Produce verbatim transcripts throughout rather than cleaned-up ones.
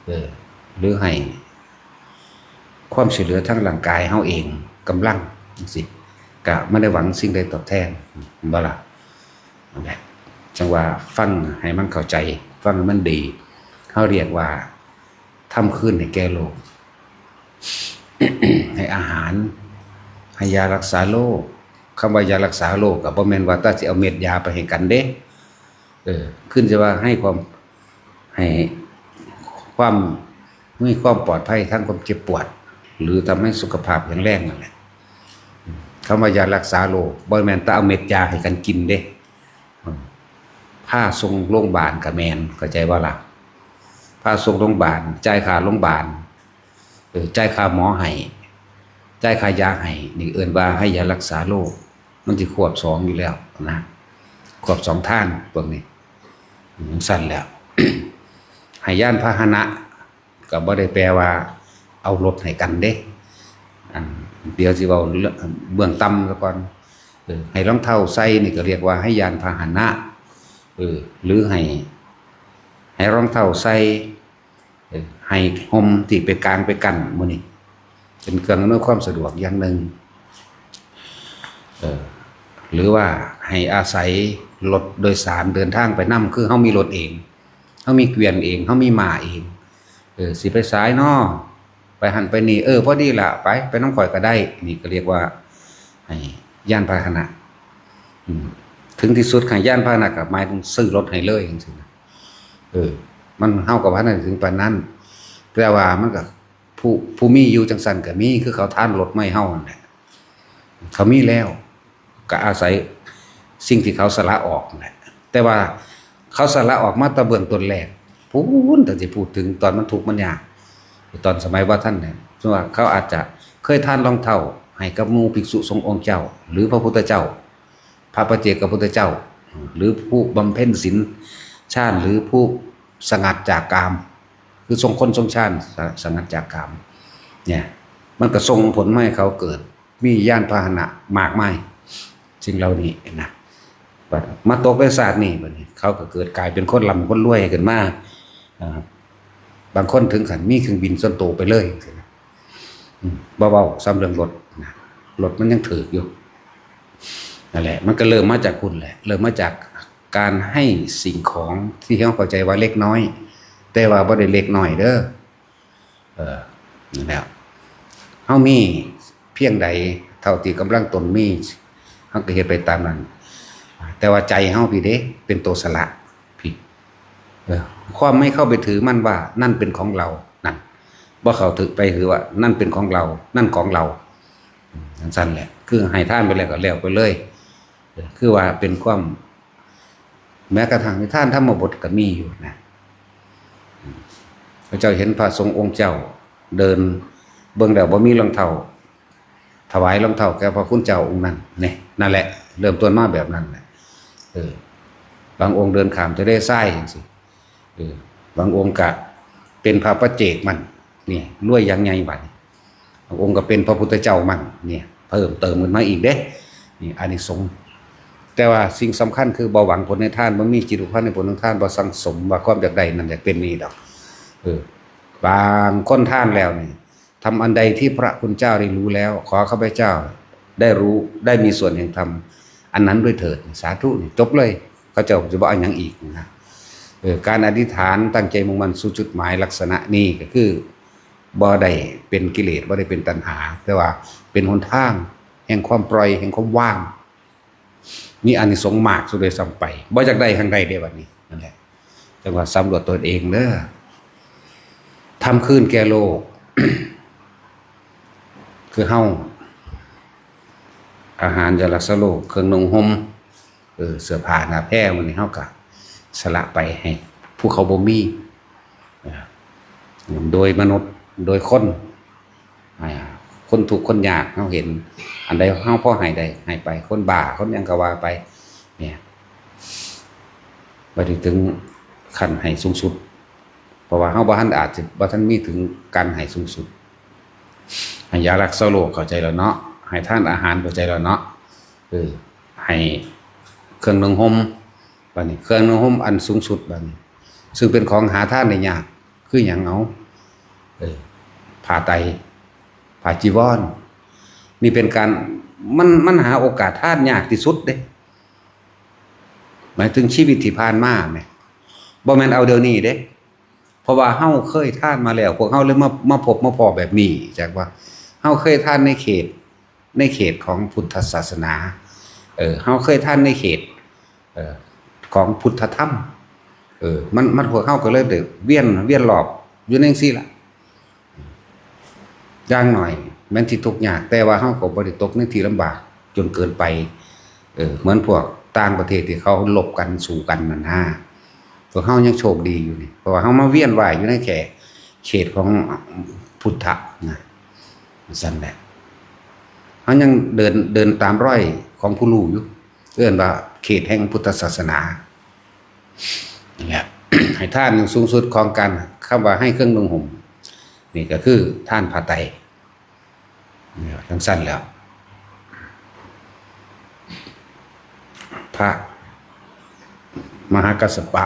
เออ หรือให้ความช่วยเหลือทางร่างกายเฮาเอง กำลังจั่งซี้ ก็บ่ได้หวังสิ่งใดตอบแทน แม่นบ่ล่ะ นั่นแหละ จั่งว่าฟังให้มันเข้าใจ ฟังให้มันดี เฮาเรียกว่าทำคืนให้แก่โลก ให้อาหาร ให้ยารักษาโรค คำว่ายารักษาโรคก็บ่แม่นว่าแต่สิเอาเม็ดยาไปให้กันเด้ เออ ขึ้นจะว่าให้ความ ให้ความ มีความปลอดภัยทางความเจ็บปวด หรือทำให้สุขภาพแข็งแรงนั่นแหละ คำว่ายารักษาโรคบ่แม่นแต่เอาเม็ดยาให้กันกินเด้ อืม พาส่งโรงพยาบาลก็แม่น เข้าใจบ่ล่ะ พาส่งโรงพยาบาล จ่ายค่าโรงพยาบาล เออ จ่ายค่าหมอให้ จ่ายค่ายาให้ นี่เอิ้นว่าให้ยารักษาโรค มันสิควบสองอยู่แล้วนะ ควบสองทางพวกนี้ จั่งซั้นแหล้ว ให้ยานพาหนะ ก็บ่ได้แปลว่าเอารถให้กันเด้ อัน เดี๋ยวสิเว้าเรื่องเบื้องต่ำซะก่อน เออ ให้รองเท้าใส่นี่ก็เรียกว่าให้ยานพาหนะ เออ หรือให้ ให้รองเท้าใส่ เออ ให้ห่มที่ไปกางไปกั้นหมู่นี้ เป็นเครื่องอำนวยความสะดวกอย่างหนึ่ง เออ หรือว่าให้อาศัยรถโดยสารเดินทางไปนำ คือเฮามีรถเอง เฮามีเกวียนเอง เฮามีม้าเอง เออ สิไปไสน้อ ไปหั่นไปนี่ เออ พอดีล่ะ ไป ไปนำข้อยก็ได้ นี่ก็เรียกว่าให้ยานพาหนะ อืม ถึงที่สุด ให้ยานพาหนะก็หมายถึงซื้อรถให้เลยจั่งซี้นะ เออ มัน เฮาก็บ่ทันได้ถึงปานนั้น แต่ว่ามันก็ ผู้ ผู้มีอยู่จั่งซั้นก็มี คือเขาทานรถมาให้เฮานั่นแหละ เขามีแล้ว ก็อาศัยสิ่งที่เขาสละออกนั่นแหละ แต่ว่าเขาสละออกมาแต่เบื้องต้นแรก พู้น ถ้าสิพูดถึงตอนมันทุกข์มันยาก ตอนสมัยบ่ทันเนี่ย สมมุติว่าเขาอาจจะเคยทานรองเท้าให้กับหมู่ภิกษุสงฆ์องค์เจ้า หรือพระพุทธเจ้า พระปัจเจกพุทธเจ้า หรือผู้บำเพ็ญศีลฌาน หรือผู้สงัดจากกาม คือทรงคนทรงฌาน ส- สงัดจากกาม เนี่ย มันก็ส่งผลมาให้เขาเกิดมียานพาหนะมากมาย สิ่งเหล่านี้นะ บัดมาตกในชาตินี้ บัดนี้เขาก็เกิดกลายเป็นคนร่ำคนรวยขึ้นมา อ่า บางคนถึงขั้นมีเครื่องบินส่วนตัวไปเลยจั่งซี้นะ อืม บ่เว้าซ้ำเรื่องรถนะ รถมันยังถูกอยู่ นั่นแหละ มันก็เริ่มมาจากพุ้นแหละ เริ่มมาจากการให้สิ่งของที่เฮาเข้าใจว่าเล็กน้อย แต่ว่าบ่ได้เล็กน้อยเด้อ เออ นั่นแหละ เฮามีเพียงใดเท่าที่กำลังตนมี เฮาก็เฮ็ดไปตามนั้น แต่ว่าใจเฮาพี้เด้ เป็นตัวสละพี้ เออ ความไม่เข้าไปถือมั่นว่านั่นเป็นของเรา นั่น บ่เข้าถือไปถือว่านั่นเป็นของเรา นั่นของเรา อืม จั่งซั้นแหละ คือให้ทานไปแล้วก็แล้วไปเลย เออ คือว่าเป็นความ แม้กระทั่งนิทานธรรมบทก็มีอยู่นะ อืม พระเจ้าเห็นพระสงฆ์องค์เจ้าเดิน เบิ่งแล้วบ่มีรองเท้า ถวายรองเท้าแก่พระคุณเจ้าองค์นั้น นี่ นั่นแหละ เริ่มต้นมาแบบนั้นแหละ เออ บางองค์เดินข้ามทะเลทรายจั่งซี้ เออ บางองค์ก็เป็นพระปัจเจกมัน นี่ รวยอย่างใหญ่บัดนี้ บางองค์ก็เป็นพระพุทธเจ้ามัน เนี่ย เพิ่มเติมขึ้นมาอีกเด้ นี่ อานิสงส์ แต่ว่าสิ่งสำคัญคือบ่หวังผลในทาน บ่มีจิตผูกพันในผลของทาน บ่สั่งสมว่าความอยากได้นั่นอยากเป็นนี่ดอก เออ บางคนทานแล้วนี่ ทำอันใดที่พระคุณเจ้าได้รู้แล้ว ขอข้าพเจ้าได้รู้ ได้มีส่วนแห่งธรรมอันนั้นด้วยเถิด สาธุ นี่ จบเลย เขาเจ้าจะบ่เอาหยังอีกนะ เออ การอธิษฐานตั้งใจมุ่งมั่นสู่จุดหมายลักษณะนี้ก็คือ บ่ได้เป็นกิเลส บ่ได้เป็นตัณหา แต่ว่าเป็นหนทางแห่งความปล่อย แห่งความว่าง มีอานิสงส์มากสุดเลยซ้ำไป บ่อยากได้ทางใดเด้บัดนี้ นั่นแหละ จั่งว่าสำรวจตนเองเด้อ ทำคืนแก่โลก คือเฮา อาหารยารักษาโรค เครื่องนุ่งห่ม เออ เสื้อผ้าหน้าแพรหมู่นี้ เฮาก็สละไปให้ผู้เขาบ่มี เออ โดยมนุษย์ โดยคน อ่า คนทุกข์คนยาก เฮาเห็น อันใดเฮาพอให้ได้ ให้ไป คนบ้า คนหยังก็ว่าไป เนี่ย บ่ได้ถึงขั้นให้สูงสุด เพราะว่าเฮาบ่ทัน อาจจะบ่ทันมีถึงการให้สูงสุด ให้ยารักษาโรคเข้าใจแล้วเนาะ ให้ทานอาหารเข้าใจแล้วเนาะ เออ ให้เครื่องนุ่งห่ม บัดนี้เครื่องนุ่งห่มอันสูงสุดบัดนี้ ซึ่งเป็นของหาทานได้ยาก คือหยังเอา เออ ผ้าไตร ผ้าจีวร นี่เป็นการ มัน มันหาโอกาสทานยากที่สุดเด้ หมายถึงชีวิตที่ผ่านมาแหม บ่แม่นเอาเดี๋ยวนี้เด้ เพราะว่าเฮาเคยทานมาแล้ว พวกเฮาเลยมา มาพบมาพ้อแบบนี้ จักว่า เฮาเคยทานในเขต ในเขตของพุทธศาสนา เออ เฮาเคยทานในเขต เออ ของพุทธธรรม เออ มัน มันพวกเฮาก็เลยได้เวียน เวียนรอบอยู่ในจั่งซี้ล่ะ อย่างน้อยแม้นสิทุกข์ยาก แต่ว่าเฮาก็บ่ได้ตกในที่ลำบากจนเกินไป เออ เหมือนพวกต่างประเทศที่เขารบกันสู้กันนั่นนะ พวกเฮายังโชคดีอยู่นี่ เพราะว่าเฮามาเวียนว่ายอยู่ในแค่เขตของพุทธะนะ ซั่นแหละ เฮายังเดิน เดินตามรอยของผู้รู้อยู่ เอิ้นว่าเขตแห่งพุทธศาสนา นี่แหละ ให้ทานอย่างสูงสุดของการ คำว่าให้เครื่องนุ่งห่ม นี่ก็คือทานผ้าไตร นี่จั่งซั่นแล้ว พระมหากัสสปะ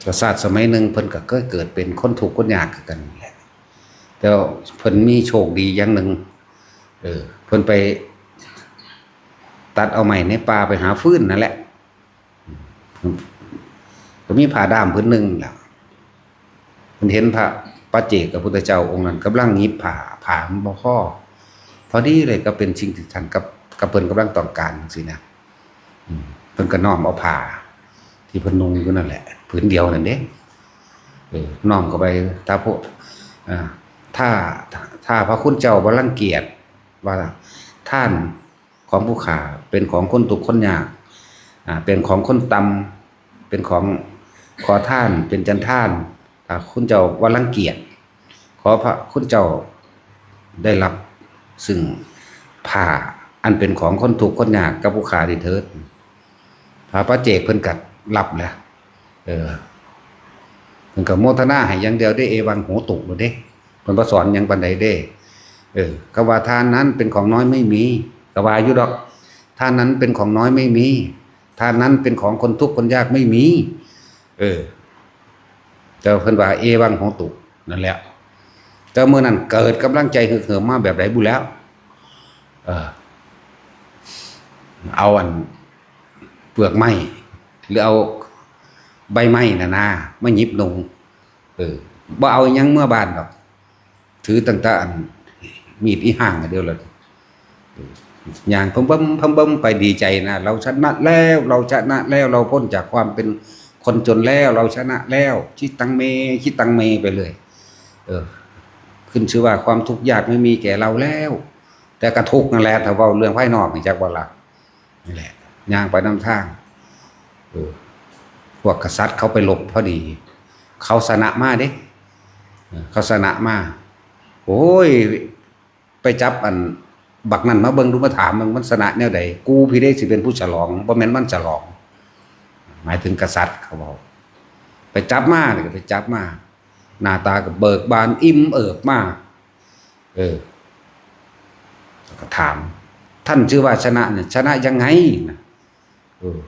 กษัตริย์สมัยหนึ่งเพิ่นก็เคยเกิดเป็นคนทุกข์คนยากคือกันนี่แหละ แต่ว่าเพิ่นมีโชคดีอย่างหนึ่ง เออ เพิ่นไปตัดเอาไม้ในป่าไปหาฟืนนั่นแหละ ก็มีผ้าด้ามผืนหนึ่งแหละ เพิ่นเห็นพระปัจเจกพุทธเจ้าองค์นั้นกำลังหยิบผ้า ผ้ามันบ่พอ พอดีเลยก็เป็นสิ่งที่ท่านกับ กับเพิ่นกำลังต้องการจั่งซี้นะ อืม เพิ่นก็น้อมเอาผ้าที่เพิ่นนุ่งอยู่นั่นแหละ ผืนเดียวนั่นเด้ เออ น้อมเข้าไป ถ้าพวก อ่า ถ้า ถ้าพระคุณเจ้าบ่รังเกียจว่าทานของผู้ข้าเป็นของคนทุกข์คนยาก อ่า เป็นของคนต่ำ เป็นของขอทาน เป็นจันทาน ถ้าคุณเจ้าบ่รังเกียจ ขอพระคุณเจ้าได้รับซึ่งผ้าอันเป็นของคนทุกข์คนยากกับผู้ข้านี้เถิด พระปัจเจกเพิ่นก็รับแหละ เออ เพิ่นก็โมทนาให้อย่างเดียวเด้ เอวังโหตุโลดเด้ เพิ่นบ่สอนหยังปานใดเด้ เออ คำว่าทานนั้นเป็นของน้อยไม่มี ก็ว่าอยู่ดอก ทานนั้นเป็นของน้อยไม่มี ทานนั้นเป็นของคนทุกข์คนยากไม่มี เออ แต่เพิ่นว่า เอวังโหตุ นั่นแหละ แต่มื้อนั้นเกิดกำลังใจฮึกเหิมมาแบบใดบุแล้ว เออ เอาอันเปลือกไม้ หรือเอาใบไม้น่ะนะ มาหยิบนุ่ง เออ บ่เอาหยังเมือบ้านดอก ถือตั้งแต่อันมีดอีห่างอันเดียวเลย ย่างเพิ่มเบิ่มเพิ่มเบิ่มไปดีใจนะ เราชนะแล้ว เราชนะแล้ว เราพ้นจากความเป็นคนจนแล้ว เราชนะแล้ว จิตตังเม จิตตังเมไปเลย เออ ขึ้นชื่อว่าความทุกข์ยากไม่มีแก่เราแล้ว แต่ก็ทุกข์นั่นแหละ ถ้าเว้าเรื่องภายนอกนี่จักบ่ล่ะ นี่แหละ ย่างไปนำทาง เออ พวกกษัตริย์เขาไปรบพอดี เขาชนะมาเด้ เออ เขาชนะมา โอ้ย ไปจับอันบักนั่นมาเบิ่งดู มาถามมัน มันชนะแนวใด กูพีเด้สิเป็นผู้ฉลอง บ่แม่นมันฉลอง หมายถึงกษัตริย์เขาเว้า ไปจับมานี่ก็ไปจับมา หน้าตาก็เบิกบานอิ่มเอิบมา เออ ก็ถาม ท่านชื่อว่าชนะเนี่ย ชนะยังไงนะ เออ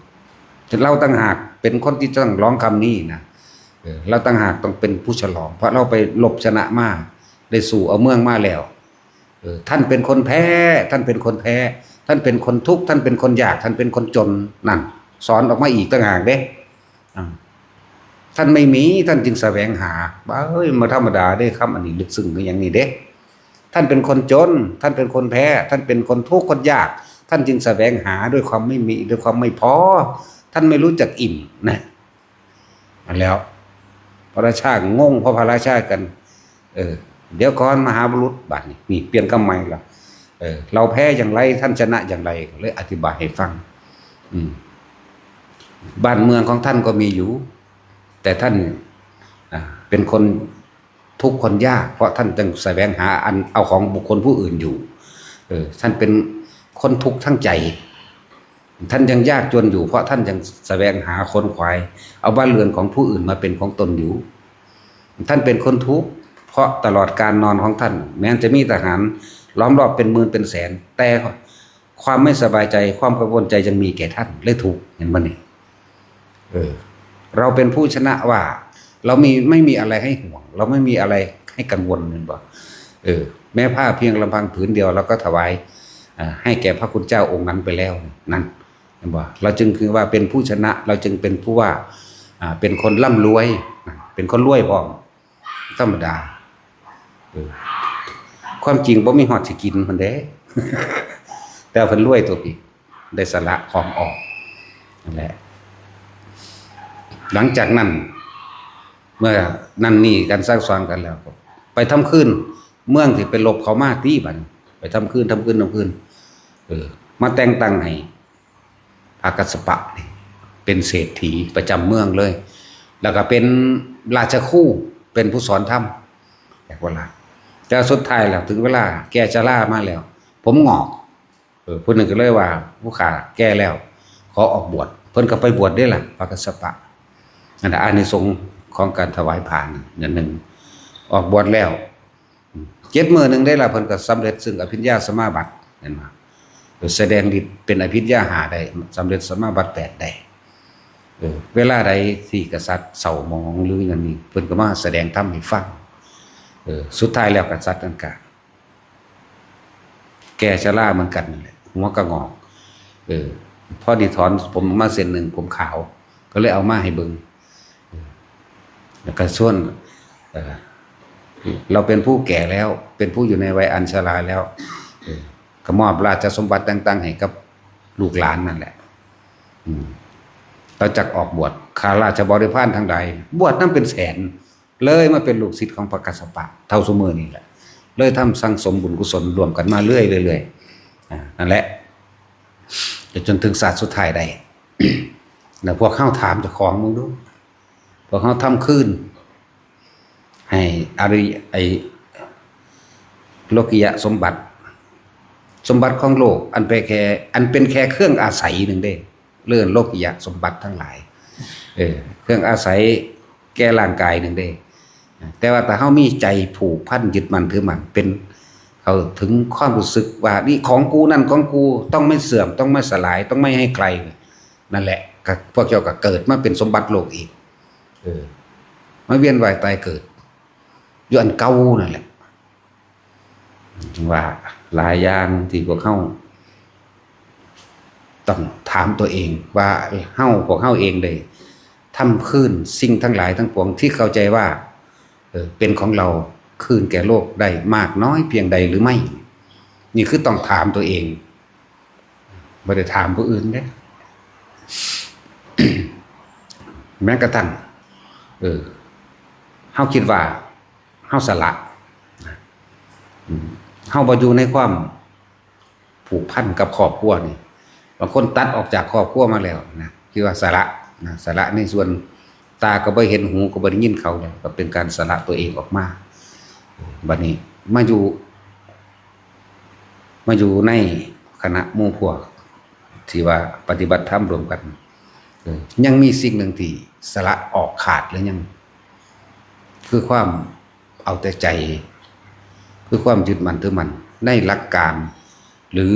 เราต่างหากเป็นคนที่ต้องร้องคำนี้นะ เออ เราต่างหากต้องเป็นผู้ฉลอง เพราะเราไปรบชนะมา ได้สู้เอาเมืองมาแล้ว เออ ท่านเป็นคนแพ้ ท่านเป็นคนแพ้ ท่านเป็นคนทุกข์ ท่านเป็นคนยาก ท่านเป็นคนจน นั่น สอนออกมาอีกต่างหากเด้ อ่า ท่านไม่มี ท่านจึงแสวงหา บ้าเอ้ย มาธรรมดาเด้ คำอันนี้ลึกซึ้งคืออย่างนี้เด้ ท่านเป็นคนจน ท่านเป็นคนแพ้ ท่านเป็นคนทุกข์คนยาก ท่านจึงแสวงหาด้วยความไม่มี ด้วยความไม่พอ ท่านไม่รู้จักอิ่มนะ อันแล้ว พระราชาก็งง เพราะพระราชากัน เออ เดี๋ยวก่อนมหาบุรุษ บัดนี้ นี่เปลี่ยนคำใหม่ละ เออ เราแพ้อย่างไร ท่านชนะอย่างไร เลยอธิบายให้ฟัง อืม บ้านเมืองของท่านก็มีอยู่ แต่ท่าน อ่า เป็นคนทุกข์คนยาก เพราะท่านยังแสวงหาอันเอาของบุคคลผู้อื่นอยู่ เออ ท่านเป็นคนทุกข์ทั้งใจ ท่านยังยากจนอยู่ เพราะท่านยังแสวงหาขนขวาย เอาบ้านเรือนของผู้อื่นมาเป็นของตนอยู่ ท่านเป็นคนทุกข์ เพราะตลอดการนอนของท่าน แม้จะมีทหารล้อมรอบเป็นหมื่นเป็นแสน แต่ความไม่สบายใจ ความกังวลใจยังมีแก่ท่าน เลยทุกข์ เห็นบ่นี่ เออ เราเป็นผู้ชนะว่า เรามีไม่มีอะไรให้ห่วง เราไม่มีอะไรให้กังวล เห็นบ่ เออ แม้ผ้าเพียงลำพังผืนเดียวเราก็ถวาย อ่า ให้แก่พระคุณเจ้าองค์นั้นไปแล้ว นั่น เห็นบ่ เราจึงคือว่าเป็นผู้ชนะ เราจึงเป็นผู้ว่า อ่า เป็นคนร่ำรวย เป็นคนรวยพร้อม ธรรมดา เออ ความจริงบ่มีฮอดสิกินมันเด้ แต่เพิ่นรวยตัวพี่ ได้สละของออก นั่นแหละ หลังจากนั้น เมื่อนั่นนี่กันซักซ้อนกันแล้ว ไปทำคืน เมืองที่ไปลบเขามาตี้บัดนี้ ไปทำคืน ทำคืน ทำคืน เออ มาแต่งตั้งให้ พระกัสสปะนี่เป็นเศรษฐีประจำเมืองเลย แล้วก็เป็นราชครู เป็นผู้สอนธรรม แปลว่าล่ะ แต่สุดท้ายแล้วถึงเวลาแก่ชรามาแล้ว ผมหงอก เออ ผู้หนึ่งก็เลยว่า ผู้ข้าแก่แล้ว ขอออกบวช เพิ่นก็ไปบวชได้ล่ะ พระกัสสปะ นั่นแหละอานิสงส์ของการถวายผ้านั่น อย่างหนึ่ง ออกบวชแล้ว เจ็ดมื้อหนึ่งได้ละ เพิ่นก็สำเร็จซึ่งอภิญญาสมาบัติ เห็นบ่ แสดงฤทธิ์เป็นอภิญญาห้าได้ สำเร็จสมาบัติแปดได้ เออ เวลาใดที่กษัตริย์เศร้าหมองหรืออย่างนี้ เพิ่นก็มาแสดงธรรมให้ฟัง เออ สุดท้ายแล้วกษัตริย์นั่นก็แก่ชราเหมือนกันนั่นแหละ หัวก็งอก เออ พอดีถอนผมออกมาเส้นหนึ่ง ผมขาว ก็เลยเอามาให้เบิ่ง เออ แล้วก็ชวน เออ เราเป็นผู้แก่แล้ว เป็นผู้อยู่ในวัยอันชราแล้ว เออ ก็มอบราชสมบัติต่างๆให้กับลูกหลานนั่นแหละ อืม เราจักออกบวช ข้าราชบริพารทั้งหลาย บวชนำเป็นแสน เลยมาเป็นลูกศิษย์ของพระกัสสปะ เท่าซุมื้อนี้แหละ เลยทำสั่งสมบุญกุศลรวมกันมาเรื่อยๆ เรื่อยๆ อ่า นั่นแหละ จนถึงชาติสุดท้ายได้ แล้วพวกเฮาถามเจ้าของมึงดู พวกเฮาทำคืน ให้อริย ไอ้ โลกิยะสมบัติ สมบัติของโลก อันเป็นแค่ อันเป็นแค่เครื่องอาศัยหนึ่งเด้ เรื่องโลกิยะสมบัติทั้งหลาย เออ เครื่องอาศัยแก่ร่างกายหนึ่งเด้ แต่ว่าถ้าเฮามีใจผูกพันยึดมั่นถือมั่น เป็น เข้าถึงความรู้สึกว่านี่ของกู นั่นของกู ต้องไม่เสื่อม ต้องไม่สลาย ต้องไม่ให้ใคร นั่นแหละ ก็พวกเจ้าก็เกิดมาเป็นสมบัติโลกอีก เออ มาเวียนว่ายตายเกิด อยู่อันเก่านั่นแหละ จึงว่าหลายอย่างที่พวกเฮาต้องถามตัวเองว่าเฮา พวกเฮาเองได้ทำคืนสิ่งทั้งหลายทั้งปวงที่เข้าใจว่า เออ เป็นของเราคืนแก่โลกได้มากน้อยเพียงใดหรือไม่ นี่คือต้องถามตัวเอง บ่ได้ถามผู้อื่นเด้ แม้กระทั่ง เออ เฮาคิดว่าเฮาสละ อืม เฮาบ่อยู่ในความผูกพันกับครอบครัวนี่ บางคนตัดออกจากครอบครัวมาแล้วนะ คิดว่าสละนะ สละในส่วนตาก็บ่เห็น หูก็บ่ได้ยินเขาแล้ว ก็เป็นการสละตัวเองออกมา บัดนี้มาอยู่ มาอยู่ในคณะหมู่พวกที่ว่าปฏิบัติธรรมร่วมกัน เออ ยังมีสิ่งหนึ่งที่สละออกขาดหรือยัง คือความเอาแต่ใจ คือความยึดมั่นถือมั่นในหลักการ หรือ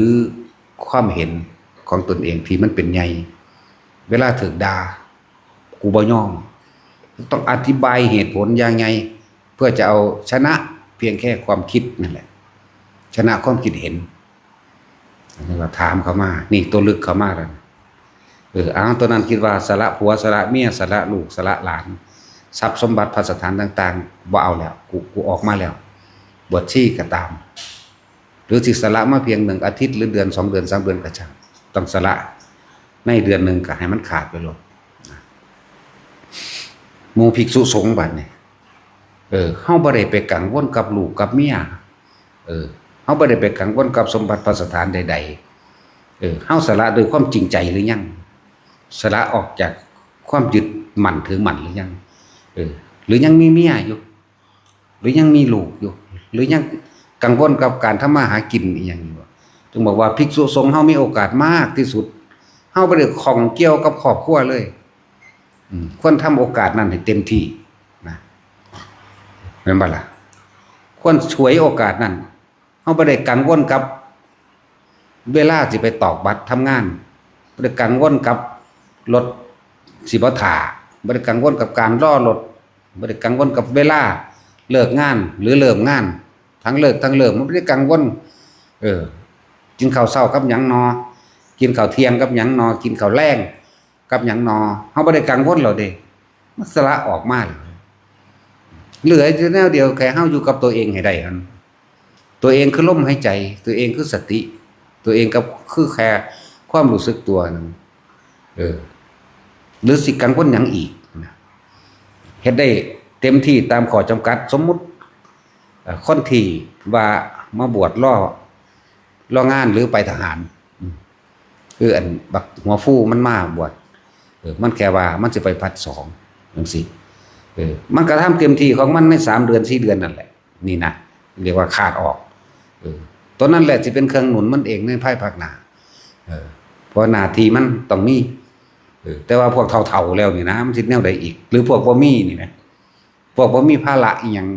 ความเห็นของตนเองที่มันเป็นใหญ่ เวลาถูกด่า กูบ่ยอม ต้องอธิบายเหตุผลอย่างไง เพื่อจะเอาชนะเพียงแค่ความคิดนั่นแหละ ชนะความคิดเห็น อันนี้ก็ถามเขามา นี่ตัวลึกเขามาแล้ว เออ เอาตัวนั้นคิดว่าสละผัว สละเมีย สละลูก สละหลาน ทรัพย์สมบัติภัสถานต่างๆ บ่เอาแล้ว กู กูออกมาแล้ว บวชชีก็ตาม หรือสิสละมาเพียงหนึ่งอาทิตย์ หรือเดือน สองเดือน สามเดือนก็ช่าง ต้องสละในเดือนหนึ่งก็ให้มันขาดไปโลด หมู่ภิกษุสงฆ์บัดนี้ เออ เฮาบ่ได้ไปกังวลกับลูกกับเมีย เออ เฮาบ่ได้ไปกังวลกับสมบัติภัสถานใดๆ เออ เฮาสละด้วยความจริงใจหรือยัง สละออกจากความยึดมั่นถือมั่นหรือยัง เออ หรือยังมีเมียอยู่ หรือยังมีลูกอยู่ หรือยังกังวลกับการทำมาหากินอีหยังอยู่ จึงบอกว่าภิกษุสงฆ์เฮามีโอกาสมากที่สุด เฮาบ่ได้ข้องเกี่ยวกับครอบครัวเลย อืม ควรทำโอกาสนั้นให้เต็มที่นะ แม่นบ่ล่ะ ควรฉวยโอกาสนั้น เฮาบ่ได้กังวลกับเวลาสิไปตอกบัตรทำงาน บ่ได้กังวลกับรถสิบ่ท่า บ่ได้กังวลกับการรอรถ บ่ได้กังวลกับเวลาเลิกงานหรือเริ่มงาน ทั้งเลิกทั้งเริ่ม มันบ่ได้กังวล เออ กินข้าวเช้ากับหยังหนอ กินข้าวเที่ยงกับหยังหนอ กินข้าวแลงกับหยังหนอ เฮาบ่ได้กังวลแล้วเด้ มันสละออกมาแล้ว เหลืออยู่แนวเดียว แค่เฮาอยู่กับตัวเองให้ได้หั่น ตัวเองคือลมหายใจ ตัวเองคือสติ ตัวเองก็คือแค่ความรู้สึกตัวนั่น เออ หรือสิกังวลหยังอีกนะ เฮ็ดได้เต็มที่ตามข้อจำกัด สมมุติ เอ่อ คนที่ว่ามาบวชรอ รองานหรือไปทหาร อืม คืออันบักหัวฟูมันมาบวช เออ มันแค่ว่ามันสิไปผลัดสองจังซี้ เออ มันก็ทำเต็มที่ของมันในสามเดือนสี่เดือนนั่นแหละ นี่นะ เรียกว่าขาดออก เออ ตัวนั้นแหละสิเป็นเครื่องหนุนมันเองในภายภาคหน้า เออ เพราะหน้าที่มันต้องมี เออ แต่ว่าพวกเฒ่าๆแล้วนี่นะ มันสิแนวใดอีก หรือพวกบ่มีนี่นะ พวกบ่มีภาระอีหยัง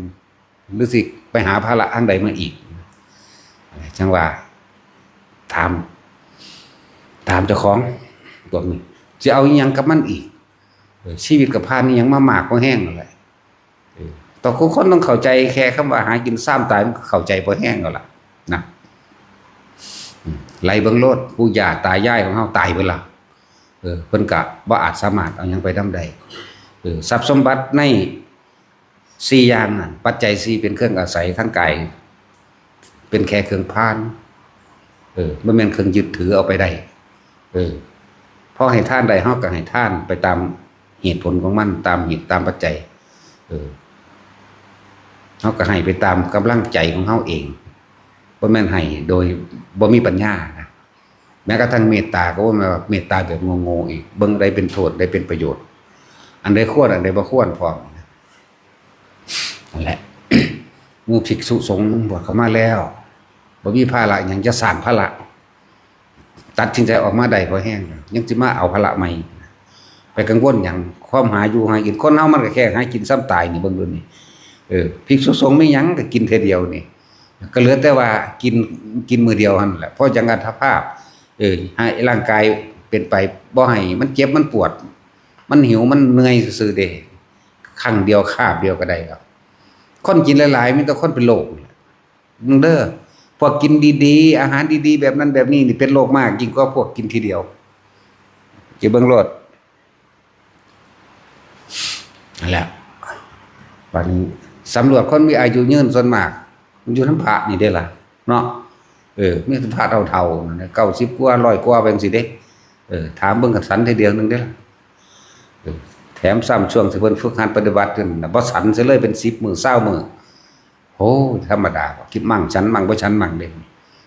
หรือสิไปหาภาระทางใดมาอีก จั่งว่า ถาม ถามเจ้าของ พวกนี้ สิเอาอีหยังกับมันอีก เออ ชีวิตก็ผ่านอีหยังมามากพอแฮงแล้วแหละ เออ แต่คนต้องเข้าใจ แค่คำว่าหากินซ้ำตาย มันก็เข้าใจพอแฮงแล้วล่ะ นะ อืม ไล่เบิ่งโลด ปู่ย่าตายายของเฮาตายเบิดละ เออ เพิ่นก็บ่อาจสามารถเอาหยังไปนำได้ เออ ทรัพย์สมบัติในสี่อย่างนั่น ปัจจัยสี่เป็นเครื่องอาศัยทางกาย เป็นแค่เครื่องพา เออ บ่แม่นเครื่องยึดถือเอาไปได้ เออ พอให้ทานได้ เฮาก็ให้ทานไปตามเหตุผลของมัน ตามเหตุตามปัจจัย เออ เฮาก็ให้ไปตามกำลังใจของเฮาเอง บ่แม่นให้โดยบ่มีปัญญานะ แม้กระทั่งเมตตาก็บ่แม่นว่าเมตตาแบบโง่ๆอีก เบิ่งใดเป็นโทษ ใดเป็นประโยชน์ อันใดควร อันใดบ่ควรพร้อม นั่นแหละ หมู่ภิกษุสงฆ์บวชเข้ามาแล้ว บ่มีภาระหยังจะสร้างภาระ ตัดสินใจออกมาได้พอแฮงแล้ว ยังสิมาเอาภาระใหม่ ไปกังวลหยัง ความหาอยู่หากิน คนเฮามันก็แค่หากินซ้ำตายนี่ เบิ่งดูนี่ เออ ภิกษุสงฆ์มีหยังก็กินเทื่อเดียวนี่ ก็เหลือแต่ว่ากิน กินมื้อเดียวหั่นแหละ พอจังอัตภาพ เออ ให้ร่างกายเป็นไป บ่ให้มันเจ็บมันปวด มันหิวมันเมื่อยซื่อๆเด้ ครั้งเดียวคาบเดียวก็ได้ครับ คนกินหลายๆ มีแต่คนเป็นโรคนี่แหละ เด้อ พวกกินดีๆ อาหารดีๆ แบบนั้นแบบนี้นี่เป็นโรคมาก ยิ่งกว่าพวกกินทีเดียว จะเบิ่งโลด นั่นแหละ บัดนี้สำรวจคนมีอายุยืนส่วนมาก มันอยู่นำพระนี่เด้ล่ะ เนาะ เออ มีแต่พระเฒ่าๆ นั่นแหละ เก้าสิบกว่า ร้อยกว่าไปจังซี้เด้ เออ ถามเบิ่งคันสันทีเดียวหนึ่งเด้ล่ะ เออ แถมซ้ำช่วงที่เพิ่นฝึกหัดปฏิบัตินั่นน่ะ บ่สันซะเลย เป็นสิบมื้อ ซาวมื้อ โอ้ย ธรรมดาบ่ คิดมั่งฉันมั่งบ่ฉันมั่งเด้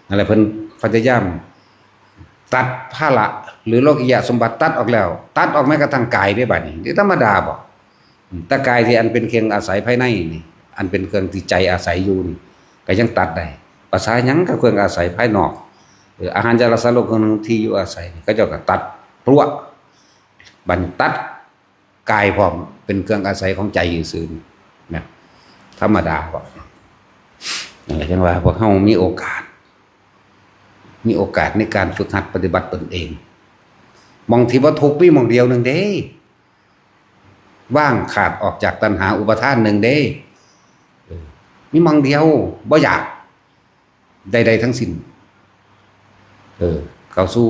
นั่นแหละ เพิ่นพยายามตัดภาระหรือโลกิยะสมบัติตัดออกแล้ว ตัดออกแม้กระทั่งกายเด้บัดนี้ นี่ธรรมดาบ่ อืม แต่กายที่อันเป็นเครื่องอาศัยภายในนี่ อันเป็นเครื่องที่ใจอาศัยอยู่นี่ ก็ยังตัดได้ ภาษาหยังก็เครื่องอาศัยภายนอก เออ อาหาร จารสารม เครื่องนุ่ง ที่อยู่อาศัยนี่ เขาเจ้าก็ตัดพรวด บัดนี้ตัดกายพร้อม เป็นเครื่องอาศัยของใจซื่อๆนี่นะ ธรรมดาบ่ นั่นแหละ จั่งว่าพวกเฮามีโอกาส มีโอกาสในการฝึกหัดปฏิบัติตนเอง หม่องที่บ่ทุกข์มีหม่องเดียวหนึ่งเด้ ว่างขาดออกจากตัณหาอุปาทานหนึ่งเด้ เออ มีหม่องเดียว บ่อยากใดๆทั้งสิ้น เออ เข้าสู่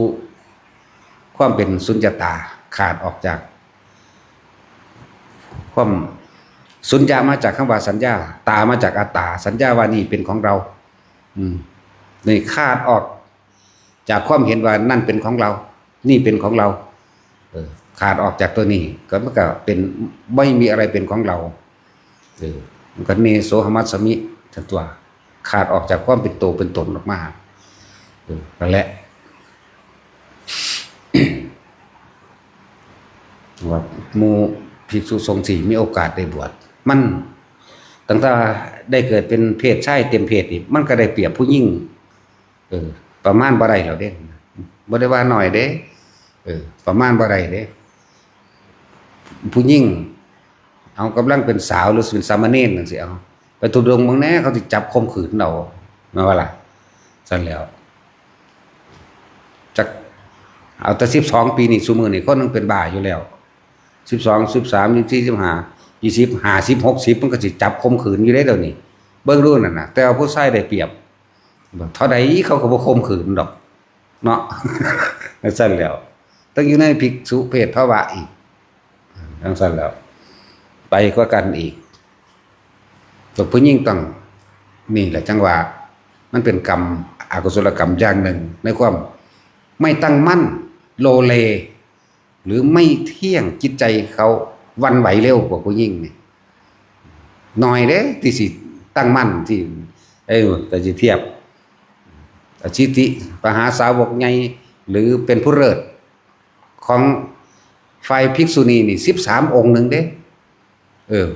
ความเป็นสุญญตา ขาดออกจากความ สุญญามาจากคำว่าสัญญา ตามาจากอัตตา สัญญาว่านี่เป็นของเรา อืม นี่ขาดออกจากความเห็นว่านั่นเป็นของเรา นี่เป็นของเรา เออ ขาดออกจากตัวนี้ ก็มันก็เป็น ไม่มีอะไรเป็นของเรา เออ มันก็เนโสหัมมัสสมิ ทั้งตัว ขาดออกจากความเป็นตัวเป็นตนออกมา เออ นั่นแหละ ว่าหมู่ภิกษุสงฆ์ที่มีโอกาสได้บวช มัน ตั้งแต่ได้เกิดเป็นเพศชายเต็มเพศนี่ มันก็ได้เปรียบผู้หญิง เออ ประมาณบ่ได้แล้วเด้ บ่ได้ว่าน้อยเด้ เออ ประมาณบ่ได้เด้ ผู้หญิง เอากำลังเป็นสาวหรือเป็นสามเณรจั่งซี้ เอา ไปธุดงค์เบิ่งแหน่ เขาสิจับข่มขืนเอา แม่นบ่ล่ะ ซั่นแหล้ว จัก เอาแต่สิบสองปีนี่ ซุมื้อนี่คนหนึ่งเป็นบ้าอยู่แล้ว สิบสอง สิบสาม สิบสี่ สิบห้า ยี่สิบ ห้าสิบ หกสิบ มันก็สิจับข่มขืนอยู่เด้เดี๋ยวนี้ เบิ่งดูนั่นน่ะ แต่ว่าผู้ชายได้เปรียบ เท่าใดเขาก็บ่ข่มขืนดอก เนาะ จั่งซั่นแหล้ว ต้องอยู่ในภิกษุเพศภาวะอีก จั่งซั่นแหล้ว ไปกว่ากันอีก ตัวผู้หญิงต้อง นี่แหละจั่งว่า มันเป็นกรรม อกุศลกรรมอย่างหนึ่ง ในความไม่ตั้งมั่น โลเล หรือไม่เที่ยง จิตใจเขาหวั่นไหวเร็วกว่าผู้หญิงนี่ น้อยเด้ที่สิตั้งมั่นที่ เอ้ย แต่สิเทียบ อสิทธิมหาสาวกใหญ่ หรือเป็นผู้เลิศของฝ่ายภิกษุณีนี่ สิบสาม องค์หนึ่งเด้ เออ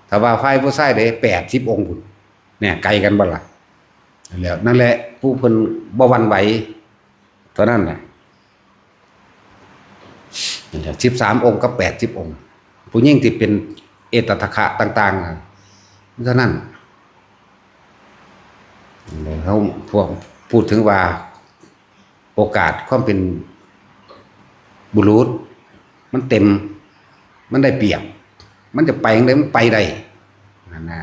ถ้าว่าฝ่ายผู้ชายเด้ แปดสิบ องค์พุ้น เนี่ย ไกลกันบ่ล่ะ แล้วนั่นแหละ ผู้เพิ่นบ่หวั่นไหว เท่านั้นแหละ นั่นแหละ สิบสาม องค์กับ แปดสิบ องค์ ผู้หญิงที่เป็นเอตทัคคะต่างๆน่ะ เท่านั้น แล้วพวกพูดถึงว่า โอกาสความเป็นบุรุษ มันเต็ม มันได้เปรียบ มันจะไปจั่งใดมันไปได้ นั่นนะ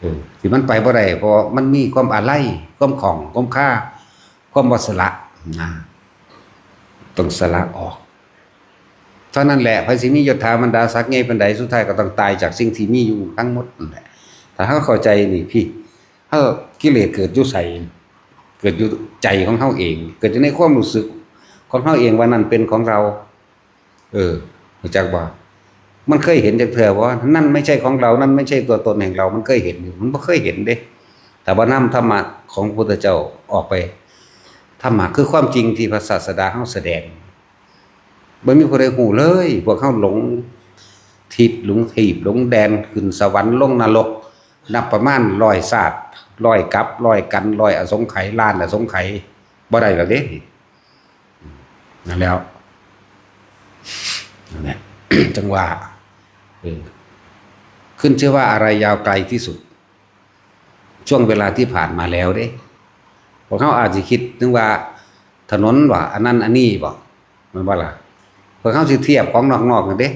เออ ที่มันไปบ่ได้ เพราะมันมีความอาลัย ความข้อง ความคา ความบ่สละ นะ ต้องสละออก เท่านั้นแหละ ไผสิมียศถาบรรดาศักดิ์ใหญ่ปานใด สุดท้ายก็ต้องตายจากสิ่งที่มีอยู่ทั้งหมดนั่นแหละ ถ้าเฮาเข้าใจนี่พี่ เฮา กิเลสเกิดอยู่ไส เกิดอยู่ใจของเฮาเอง เกิดอยู่ในความรู้สึกของเฮาเองว่านั่นเป็นของเรา เออ รู้จักบ่ มันเคยเห็นจักเทื่อบ่ นั่นไม่ใช่ของเรา นั่นไม่ใช่ตัวตนแห่งเรา มันเคยเห็นอยู่ มันบ่เคยเห็นเด้ แต่ว่านำธรรมะของพระพุทธเจ้าออกไป ธรรมะคือความจริงที่พระศาสดาเฮาแสดง บ่มีผู้ใดฮู้เลย พวกเฮาหลงทิศ หลงทีป หลงแดน ขึ้นสวรรค์ ลงนรก นับประมาณร้อยชาติ ร้อยกัป ร้อยกัณฑ์ ร้อยอสงไขย ล้านอสงไขย บ่ได้แล้วเด้ นั่นแล้ว นั่นแหละ จั่งว่า เออ ขึ้นชื่อว่าอะไรยาวไกลที่สุด ช่วงเวลาที่ผ่านมาแล้วเด้ พวกเฮาอาจสิคิดถึงว่าถนนบ่ อันนั้นอันนี้บ่ แม่นบ่ล่ะ พวกเฮาสิเทียบของนอกๆนั่นเด้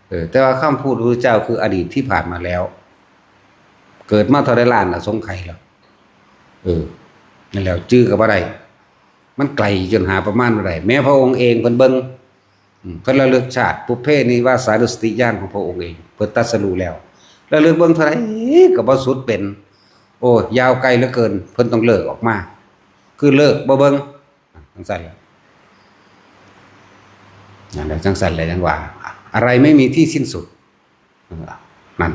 เออ แต่ว่าคำพูดพระพุทธเจ้าคืออดีตที่ผ่านมาแล้ว เกิดมาเท่าใดล้านอสงไขยแล้ว เออ นั่นแหละ จื่อก็บ่ได้ มันไกลจนหาประมาณบ่ได้ แม้พระองค์เองเพิ่นเบิ่ง อืม เพิ่นระลึกชาติ ปุพเพนิวาสานุสติญาณของพระองค์เอง เพิ่นตรัสรู้แล้ว ระลึกเบิ่งเท่าใดก็บ่สุดเป็น โอ้ ยาวไกลเหลือเกิน เพิ่นต้องเลิกออกมา คือเลิกบ่เบิ่ง จั่งซั่นแหละ นั่นแหละ จั่งซั่นแหละ จั่งว่า อะไรไม่มีที่สิ้นสุด นั่น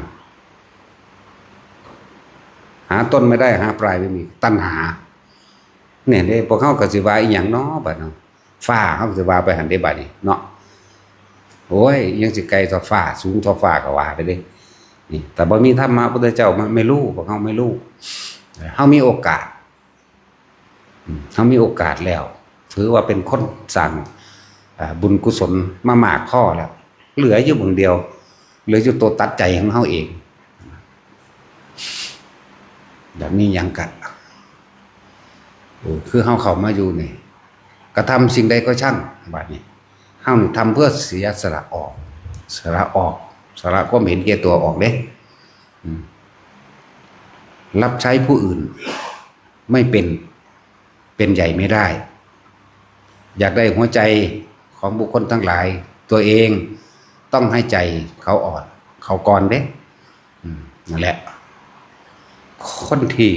หาต้นไม่ได้ หาปลายไม่มี ตัณหา เนี่ยเด้ พวกเฮาก็สิว่าอีหยังน้อบัดนี้ ฟ้า เฮาก็สิว่าไปหั่นเด้บัดนี้เนาะ โอ้ย ยังสิไกลเท่าฟ้า สูงเท่าฟ้าก็ว่าไปเด้ นี่ แต่บ่มีธรรมะพุทธเจ้า มันไม่รู้ พวกเฮาไม่รู้ เฮามีโอกาส อืม เฮามีโอกาสแล้ว ถือว่าเป็นคนสร้าง อ่า บุญกุศลมามากพอแล้ว เหลืออยู่เบิ่งเดียว เหลืออยู่ตัวตัดใจของเฮาเอง แบบนี้ยังกะ เออ คือเฮาเข้ามาอยู่นี่ กระทำสิ่งใดก็ช่าง บัดนี้ เฮานี่ทำเพื่อเสียสละออก สละออก สละความเห็นแก่ตัวออกเด้ อืม รับใช้ผู้อื่น ไม่เป็น เป็นใหญ่ไม่ได้ อยากได้หัวใจของบุคคลทั้งหลาย ตัวเองต้องให้ใจเขาอ่อน เขาก่อนเด้ อืม นั่นแหละ คนที่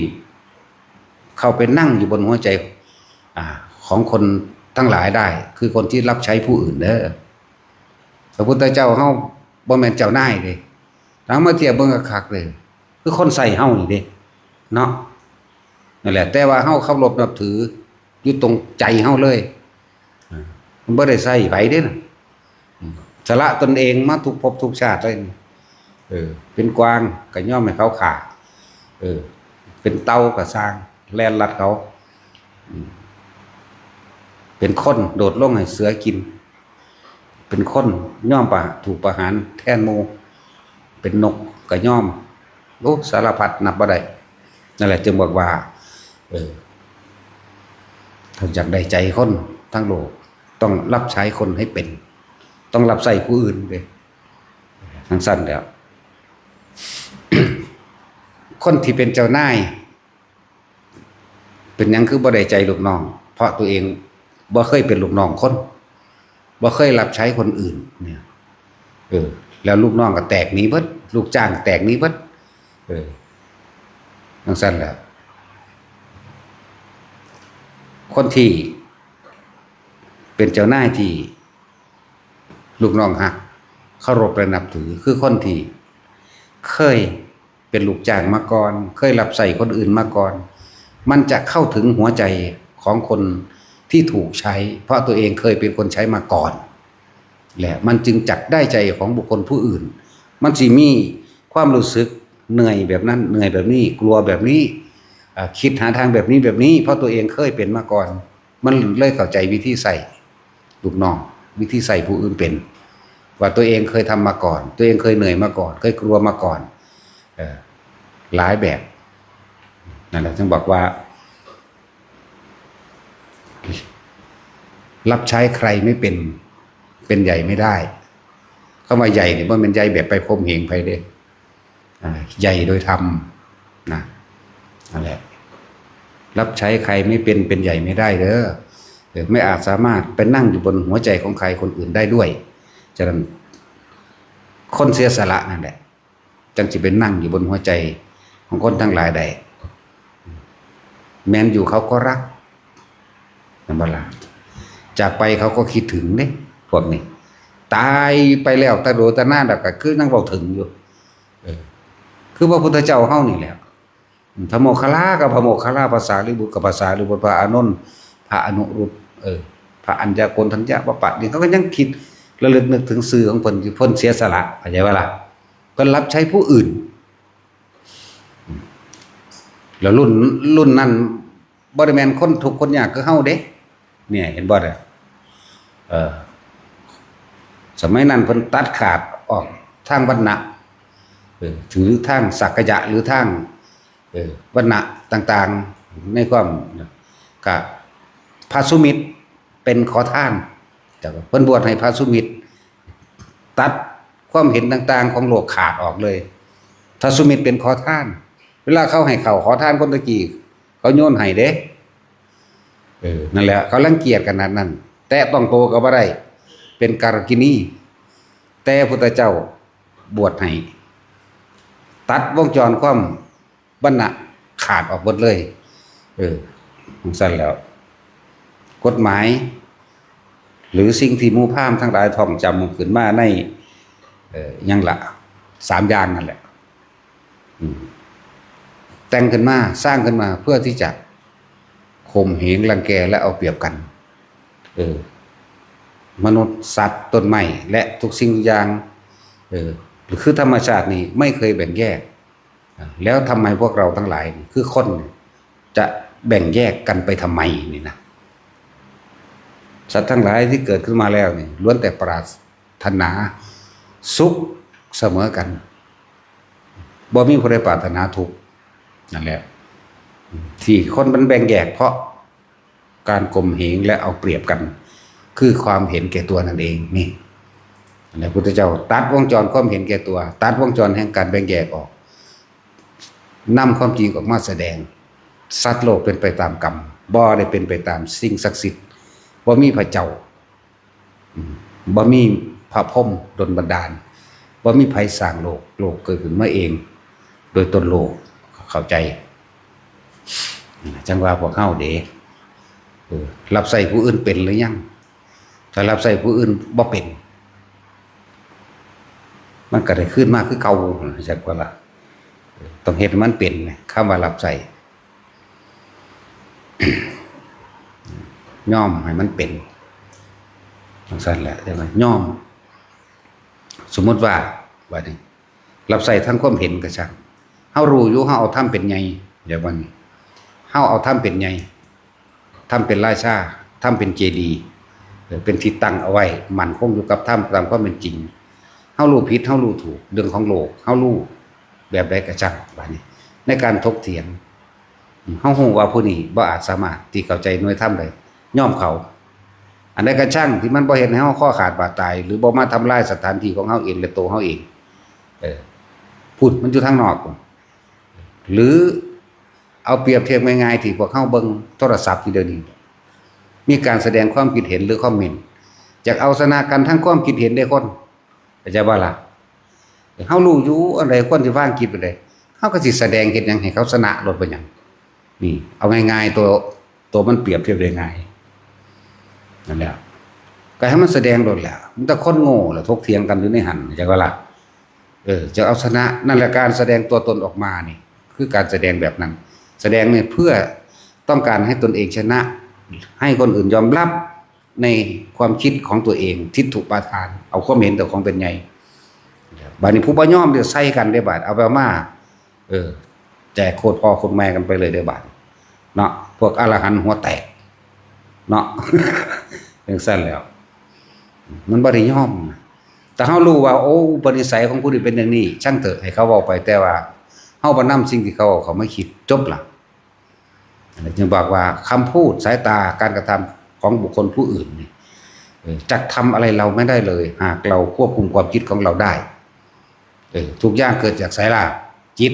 เข้าไปนั่งอยู่บนหัวใจ อ่า ของคนทั้งหลายได้ คือคนที่รับใช้ผู้อื่นเด้อ พระพุทธเจ้าเฮาบ่แม่นเจ้านายเด้ ถ้ามาเทียบเบิ่งคักๆเลย คือคนใช้เฮานี่เด้ เนาะ นั่นแหละ แต่ว่าเฮาเคารพนับถืออยู่ตรงใจเฮาเลย อ่า มันบ่ได้ใช้ไผเด้นะ อืม สละตนเองมาทุกภพทุกชาติเลย เออ เป็นกวางก็ยอมให้เขาฆ่า เออ เป็นเต่าก็ซ่าง แล่นลัดเขา อืม เป็นคนโดดลงให้เสือกิน เป็นคนยอมประ ถูกประหารแทนหมู่ เป็นนกก็ยอม โอ้ สารพัดนับบ่ได้ นั่นแหละจึงบอกว่า เออ ถ้าอยากได้ใจคนทั้งโลก ต้องรับใช้คนให้เป็น ต้องรับใช้ผู้อื่นเด้ จั่งซั้นแหล้ว คนที่เป็นเจ้านาย เป็นหยังคือบ่ได้ใจลูกน้อง เพราะตัวเองบ่เคยเป็นลูกน้องคน บ่เคยรับใช้คนอื่นเนี่ย เออ แล้วลูกน้องก็แตกหนีเบิด ลูกจ้างแตกหนีเบิด เออ จั่งซั้นแหละ คนที่เป็นเจ้านายที่ลูกน้องฮัก เคารพและนับถือ คือคนที่เคยเป็นลูกจ้างมาก่อน เคยรับใช้คนอื่นมาก่อน มันจะเข้าถึงหัวใจของคนที่ถูกใช้ เพราะตัวเองเคยเป็นคนใช้มาก่อน และมันจึงจักได้ใจของบุคคลผู้อื่น มันสิมีความรู้สึกเหนื่อยแบบนั้น เหนื่อยแบบนี้ กลัวแบบนี้ อ่า คิดหาทางแบบนี้แบบนี้ เพราะตัวเองเคยเป็นมาก่อน มันเลยเข้าใจวิธีใช้ลูกน้อง วิธีใช้ผู้อื่นเป็น ว่าตัวเองเคยทำมาก่อน ตัวเองเคยเหนื่อยมาก่อน เคยกลัวมาก่อน เออ หลายแบบ นั่นแหละ จึงบอกว่า รับใช้ใครไม่เป็น เป็นใหญ่ไม่ได้ คำว่าใหญ่เนี่ย บ่แม่นใหญ่แบบไปข่มเหงไผเด้ อ่า ใหญ่โดยธรรมนะ นั่นแหละ รับใช้ใครไม่เป็น เป็นใหญ่ไม่ได้เด้อ เออ ไม่อาจสามารถไปนั่งอยู่บนหัวใจของใครคนอื่นได้ด้วย ฉะนั้น คนเสียสละนั่นแหละ จั่งสิไปนั่งอยู่บนหัวใจของคนทั้งหลายได้ แมนยูเขาก็รัก นั่นบ่ล่ะ จากไปเขาก็คิดถึงเด้ พวกนี้ ตายไปแล้วตะโดตะนานแล้วก็คือยังเว้าถึงอยู่ เออ คือพระพุทธเจ้าเฮานี่แหละ พระโมคคัลลากับพระโมคคัลลา พระสารีบุตรกับพระสารีบุตร พระอานนท์ พระอนุรุต เออ พระอัญญาโกณฑัญญะ พระปะนี่เขาก็ยังคิดระลึกนึกถึงชื่อของเพิ่นอยู่ เพิ่นเสียสละ เข้าใจบ่ล่ะ เพิ่นรับใช้ผู้อื่น แล้วรุ่น รุ่นนั้นบ่ได้แม่นคนทุกข์คนยากคือเฮาเด้ เนี่ย เห็นบ่เนี่ย เออ สมัยนั้นเพิ่นตัดขาดออกทางวรรณะ เออ ถือทางสักยะหรือทาง เออ วรรณะต่างๆ ในความ ก็พระสุมิตรเป็นขอทาน แต่ว่าเพิ่นบวชให้พระสุมิตร ตัดความเห็นต่างๆของโลกขาดออกเลย พระสุมิตรเป็นขอทาน เวลาเขาให้ข้าวขอทานคนตะกี้ เขาโยนให้เด้ เออ นั่นแหละ เขารังเกียจขนาดนั้น แตะต้องโตก็บ่ได้ เป็นการกินี แต่พุทธเจ้าบวชให้ ตัดวงจรความวรรณะขาดออกหมดเลย เออ จั่งซั้นแล้ว กฎหมาย หรือสิ่งที่หมู่พราหมณ์ทั้งหลายท่องจำขึ้นมาใน เอ่อ หยังละ สามอย่างนั่นแหละ อืม แต่งขึ้นมา สร้างขึ้นมาเพื่อที่จะข่มเหงรังแกและเอาเปรียบกัน เออ มนุษย์ สัตว์ ต้นไม้ และทุกสิ่งทุกอย่าง เออ คือธรรมชาตินี่ไม่เคยแบ่งแยก อ่ะ แล้วทำไมพวกเราทั้งหลายนี่ คือคนนี่ จะแบ่งแยกกันไปทำไมนี่นะ สัตว์ทั้งหลายที่เกิดขึ้นมาแล้วนี่ ล้วนแต่ปรารถนาสุขเสมอกัน บ่มีผู้ใดปรารถนาทุกข์ นั่นแหละ ที่คนมันแบ่งแยกเพราะการข่มเหงและเอาเปรียบกัน คือความเห็นแก่ตัวนั่นเองนี่ พระพุทธเจ้าตัดวงจรความเห็นแก่ตัว ตัดวงจรแห่งการแบ่งแยกออก นำความจริงออกมาแสดง สัตว์โลกเป็นไปตามกรรม บ่ได้เป็นไปตามสิ่งศักดิ์สิทธิ์ บ่มีพระเจ้า อืม บ่มีพระพรหมดลบันดาล บ่มีไผสร้างโลก โลกเกิดขึ้นมาเอง โดยตนโลก เข้าใจ จั่งว่าพวกเฮาเด้ เออ รับใช้ผู้อื่นเป็นหรือยัง ถ้ารับใช้ผู้อื่นบ่เป็น มันก็ได้คืนมาคือเก่า จักว่าล่ะ ต้องเฮ็ดให้มันเป็น คำว่ารับใช้ ยอมให้มันเป็น จั่งซั้นแหละ แต่ว่ายอม สมมุติว่า บัดนี้ รับใช้ทางความเห็นก็ช่าง เฮารู้อยู่ เฮาเอาธรรมเป็นใหญ่ อย่างว่านี้ เฮาเอาธรรมเป็นใหญ่ ธรรมเป็นราชา ธรรมเป็นเจดีย์ เออ เป็นที่ตั้งเอาไว้ มั่นคงอยู่กับธรรมตามความเป็นจริง เฮารู้ผิด เฮารู้ถูก เรื่องของโลก เฮารู้แบบใดก็ช่าง บัดนี้ ในการถกเถียง เฮารู้ว่าผู้นี้บ่อาจสามารถที่เข้าใจหน่วยธรรมได้ ยอมเขา อันใดก็ช่างที่มันบ่เฮ็ดให้เฮาคอขาดบาดตาย หรือบ่มาทำลายสถานที่ของเฮาเองและตัวเฮาเอง พุ้นมันอยู่ทางนอกพุ้น หรือเอาเปรียบเทียบง่ายๆ ที่พวกเฮาเบิ่งโทรศัพท์อยู่เดี๋ยวนี้ มีการแสดงความคิดเห็นหรือคอมเมนต์ อยากเอาชนะกันทั้งความคิดเห็นเด้คน เข้าใจบ่ล่ะ เฮารู้อยู่อันใดคนสิวางคิดอันใด เฮาก็สิแสดงเฮ็ดหยังให้เขาชนะโลด เป็นหยัง นี่ เอาง่ายๆ ตัว ตัวมันเปรียบเทียบได้ง่าย นั่นแหละ ก็ให้มันแสดงโลดแหละ มันแต่คนโง่แหละ ถกเถียงกันอยู่ในหั่น เข้าใจบ่ล่ะ เออ จะเอาชนะ นั่นแหละ การแสดงตัวตนออกมานี่ คือการแสดงแบบนั้น แสดงเนี่ยเพื่อต้องการให้ตนเองชนะ ให้คนอื่นยอมรับในความคิดของตัวเอง ทิฏฐุปาทาน เอาความเห็นตัวของเป็นใหญ่ บาดนี้ผู้บ่ยอมเดี๋ยวใส่กันได้บาด เอาไปเอามา เออ แจกโคตรพ่อโคตรแม่กันไปเลยได้บาด เนาะ พวกอรหันต์หัวแตก เนาะ จังซั่นแล้ว มันบ่ได้ยอมนะ แต่เฮารู้ว่า โอ้ อุปนิสัยของผู้นี้เป็นอย่างนี้ ช่างเถอะ ให้เขาเว้าไป แต่ว่าเฮาบ่นำสิ่งที่เขาเอาเข้ามาคิด จบละ จึงบอกว่าคำพูด สายตา การกระทำของบุคคลผู้อื่นนี่ เออ จักทำอะไรเราไม่ได้เลย หากเราควบคุมความคิดของเราได้ เออ ทุกอย่างเกิดจากไสล่ะ จิต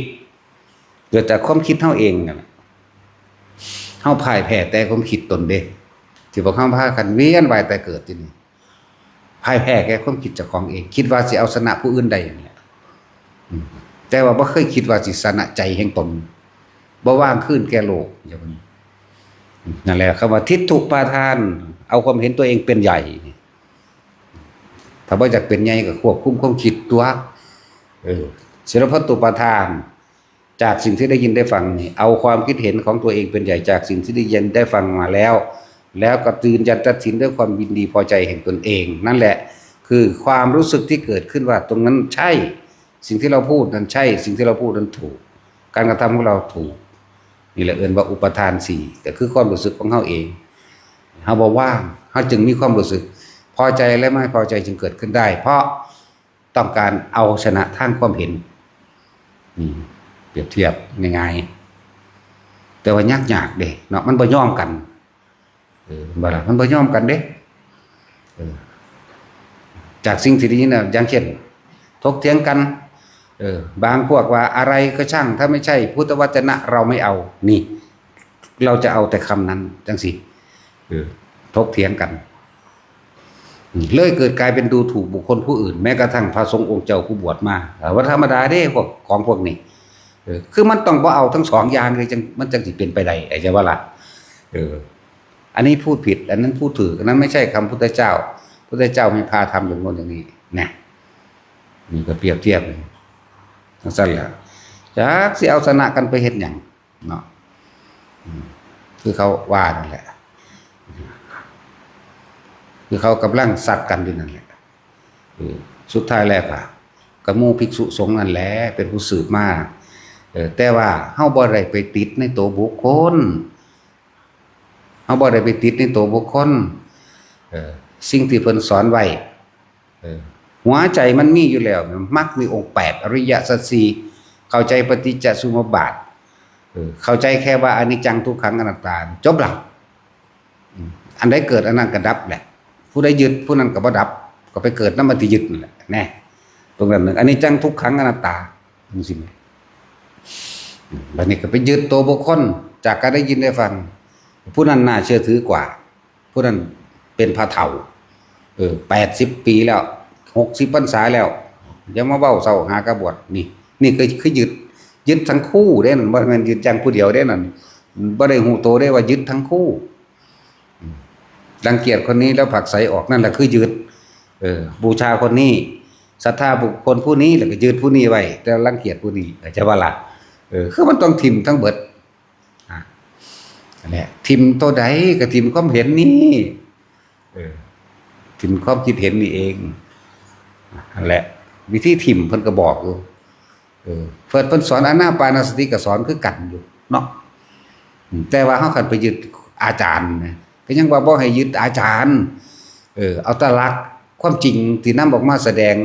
เกิดจากความคิดเฮาเองนั่นแหละ เฮาพ่ายแพ้แต่ความคิดตนเด้ ที่พวกเฮาพากันเวียนว่ายตายเกิดอยู่นี่ พ่ายแพ้แก่ความคิดเจ้าของเอง คิดว่าสิเอาชนะผู้อื่นได้นั่นแหละ อืม แต่ว่าบ่เคยคิดว่าสิชนะใจแห่งตน บ่วางคืนแก่โลก อย่างนี้ นั่นแหละ คำว่าทิฏฐุปาทาน เอาความเห็นตัวเองเป็นใหญ่นี่ ถ้าบ่อยากเป็นใหญ่ก็ควบคุมความคิดตัว เออ ศีลพัตตุปาทาน จากสิ่งที่ได้ยินได้ฟังนี่ เอาความคิดเห็นของตัวเองเป็นใหญ่จากสิ่งที่ได้ยินได้ฟังมาแล้ว แล้วก็ยืนยันตัดสินด้วยความยินดีพอใจแห่งตนเอง นั่นแหละ คือความรู้สึกที่เกิดขึ้นว่าตรงนั้นใช่ สิ่งที่เราพูดนั้นใช่ สิ่งที่เราพูดนั้นถูก การกระทำของเราถูก นี่แหละเอิ้นว่าอุปาทานสี่ ก็คือความรู้สึกของเฮาเอง เฮาบ่วาง เฮาจึงมีความรู้สึก พอใจและไม่พอใจจึงเกิดขึ้นได้ เพราะต้องการเอาชนะทางความเห็น นี่ เปรียบเทียบง่ายๆ แต่ว่ายากๆ เด้เนาะ มันบ่ยอมกัน เออ บ่ล่ะ มันบ่ยอมกันเด้ เออ จากสิ่งที่ได้ยินน่ะ อย่างเช่น ถกเถียงกัน เออ บางพวกว่าอะไรก็ช่าง ถ้าไม่ใช่พุทธวจนะเราไม่เอา นี่ เราจะเอาแต่คำนั้น จังซี่ เออ ถกเถียงกัน เลยเกิดกลายเป็นดูถูกบุคคลผู้อื่น แม้กระทั่งพระสงฆ์องค์เจ้าผู้บวชมา เออ ว่าธรรมดาเด้ พวกของพวกนี้ เออ คือมันต้องบ่เอาทั้งสองอย่างเลย จัง มันจังสิเป็นไปได้ เข้าใจบ่ล่ะ เออ อันนี้พูดผิด อันนั้นพูดถูก อันนั้นไม่ใช่คำพุทธเจ้า พุทธเจ้าไม่พาทำอย่างโน้นอย่างนี้ นะ นี่ก็เปรียบเทียบ จังซั่นแหละ จักสิเอาชนะกันไปเฮ็ดหยัง เนาะ อืม คือเขาว่านั่นแหละ คือเขากำลังซัดกันอยู่นั่นแหละ เออ สุดท้ายแล้วก็ ก็หมู่ภิกษุสงฆ์นั่นแหละ เป็นผู้สืบมา เออ แต่ว่าเฮาบ่ได้ไปติดในตัวบุคคล เฮาบ่ได้ไปติดในตัวบุคคล เออ สิ่งที่เพิ่นสอนไว้ เออ หัวใจมันมีอยู่แล้ว มรรคมีองค์แปด อริยสัจสี่ เข้าใจปฏิจจสมุปบาท เออ เข้าใจแค่ว่าอนิจจังทุกขังอนัตตา จบละ อืม อันใดเกิดอันนั้นก็ดับแหละ ผู้ใดยึดผู้นั้นก็บ่ดับ ก็ไปเกิดนำอันที่ยึดนั่นแหละ แน่ ตรงนั้นหนึ่ง อนิจจังทุกขังอนัตตา จังซี่ อืม บัดนี้ก็ไปยึดตัวบุคคล จากการได้ยินได้ฟัง ผู้นั้นน่าเชื่อถือกว่า ผู้นั้นเป็นพระเฒ่า เออ แปดสิบปีแล้ว หกสิบพรรษาแล้ว อย่ามาเว้าเซ้าหากะบวช นี่ นี่คือ คือยึด ยึดทั้งคู่เด้นั่น บ่แม่นยึดจังผู้เดียวเด้นั่น บ่ได้ฮู้โตเด้ว่ายึดทั้งคู่ อืม รังเกียจคนนี้แล้วผลักไสออก นั่นแหละคือยึด เออ บูชาคนนี้ ศรัทธาบุคคลผู้นี้ แล้วก็ยึดผู้นี้ไว้ แต่รังเกียจผู้นี้ เข้าใจบ่ล่ะ เออ คือมันต้องถิ่มทั้งเบิด อ่ะ นั่นแหละ ถิ่มตัวใดก็ถิ่มความเห็นนี่ เออ ถิ่มความคิดเห็นนี่เอง นั่นแหละ วิธีถิ่มเพิ่นก็บอกอยู่ เออ เพิ่น เพิ่นสอนอานาปานสติก็สอนคือกันอยู่เนาะ อืม แต่ว่าเฮาคันไปยึดอาจารย์นะ ก็ยังว่าบ่ให้ยึดอาจารย์ เออ เอาแต่หลักความจริงที่นำออกมาแสดง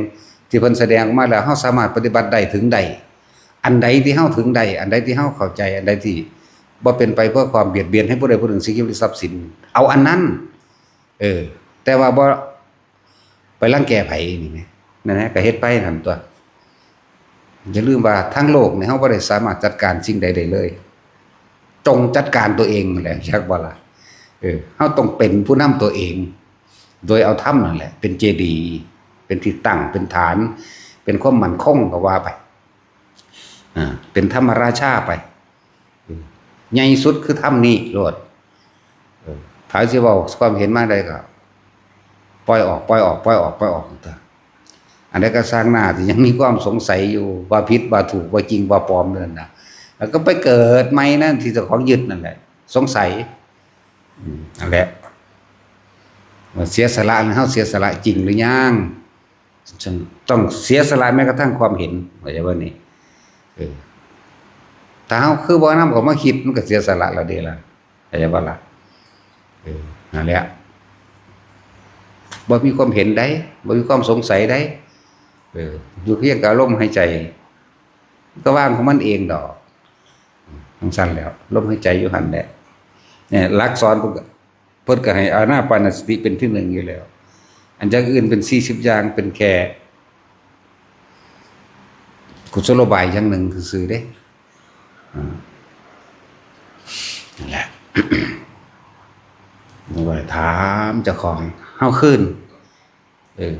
ที่เพิ่นแสดงออกมาแล้ว เฮาสามารถปฏิบัติได้ ถึงได้ อันใดที่เฮาถึงได้ อันใดที่เฮาเข้าใจ อันใดที่บ่เป็นไปเพื่อความเบียดเบียนให้ผู้ใดผู้หนึ่งเสียชีวิตหรือทรัพย์สิน เอาอันนั้น เออ แต่ว่าบ่ไปรังแกไผนี่แหม นั่นแหละ ก็เฮ็ดไปนั่นตั๊ว อย่าลืมว่าทั้งโลกเนี่ยเราบ่ได้สามารถจัดการสิ่งใดได้เลย จงจัดการตัวเองนั่นแหละ จักบ่ล่ะ เออ เราต้องเป็นผู้นำตัวเอง โดยเอาธรรมนั่นแหละ เป็นเจดีย์ เป็นที่ตั้ง เป็นฐาน เป็นความมั่นคงก็ว่าไป อ่า เป็นธรรมราชาไป เออ ใหญ่สุดคือธรรมนี่โลด เออ ถ้าสิเว้าความเห็นมาได้ก็ ปล่อยออก ปล่อยออก ปล่อยออก ปล่อยออกเถอะ อันใดก็ซ่างหน้าที่ยังมีความสงสัยอยู่ ว่าผิด ว่าถูก ว่าจริง ว่าปลอมนั่นน่ะ แล้วก็ไปเกิดใหม่นั่นที่เจ้าของยึดนั่นแหละ สงสัย อืม นั่นแหละ ว่าเสียสละนั้น เฮาเสียสละจริงหรือยัง ซึ่งต้องเสียสละแม้กระทั่งความเห็น เข้าใจบ่นี่ เออ ถ้าเฮาคือบ่นำเขามาคิด มันก็เสียสละแล้วเด้ล่ะ เข้าใจบ่ล่ะ เออ นั่นแหละ บ่มีความเห็นใด บ่มีความสงสัยใด เออ อยู่เพียงกับลมหายใจ ก็ว่างของมันเองดอก จั่งซั้นแหล้ว ลมหายใจอยู่หั่นแหละ เนี่ย หลักสอนเพิ่นก็ เพิ่นก็ให้อานาปานสติเป็นที่หนึ่งอยู่แล้ว อันอย่างอื่นเป็นสี่สิบอย่าง เป็นแค่กุศโลบายอย่างหนึ่งซื่อๆเด้ อ่า นั่นแหละ บ่ได้ถามเจ้าของ เฮาคืน เออ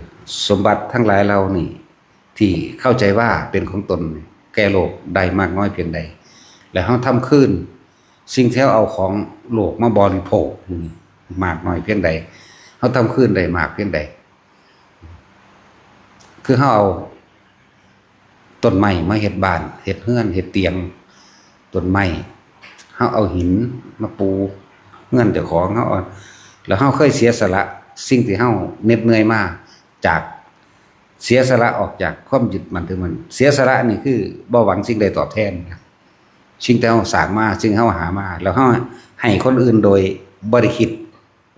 สมบัติทั้งหลายเหล่านี้ ที่เข้าใจว่าเป็นของตน แก่โลกได้มากน้อยเพียงใด และเฮาทำคืน สิ่งที่เฮาเอาของโลกมาบริโภคนี่มากน้อยเพียงใด เฮาทำคืนได้มากเพียงใด คือเฮาเอา ต้นไม้มาเฮ็ดบ้าน เฮ็ดเฮือน เฮ็ดเตียง ต้นไม้ เฮาเอาหินมาปูเฮือนเจ้าของ เฮาเอา แล้วเฮาเคยเสียสละสิ่งที่เฮาเหน็ดเหนื่อยมา จาก เสียสละออกจากความยึดมั่นถือมั่น เสียสละนี่คือบ่หวังสิ่งใดตอบแทนนะ สิ่งที่เฮาสร้างมา สิ่งที่เฮาหามา แล้วเฮาให้คนอื่นโดยบ่ได้คิด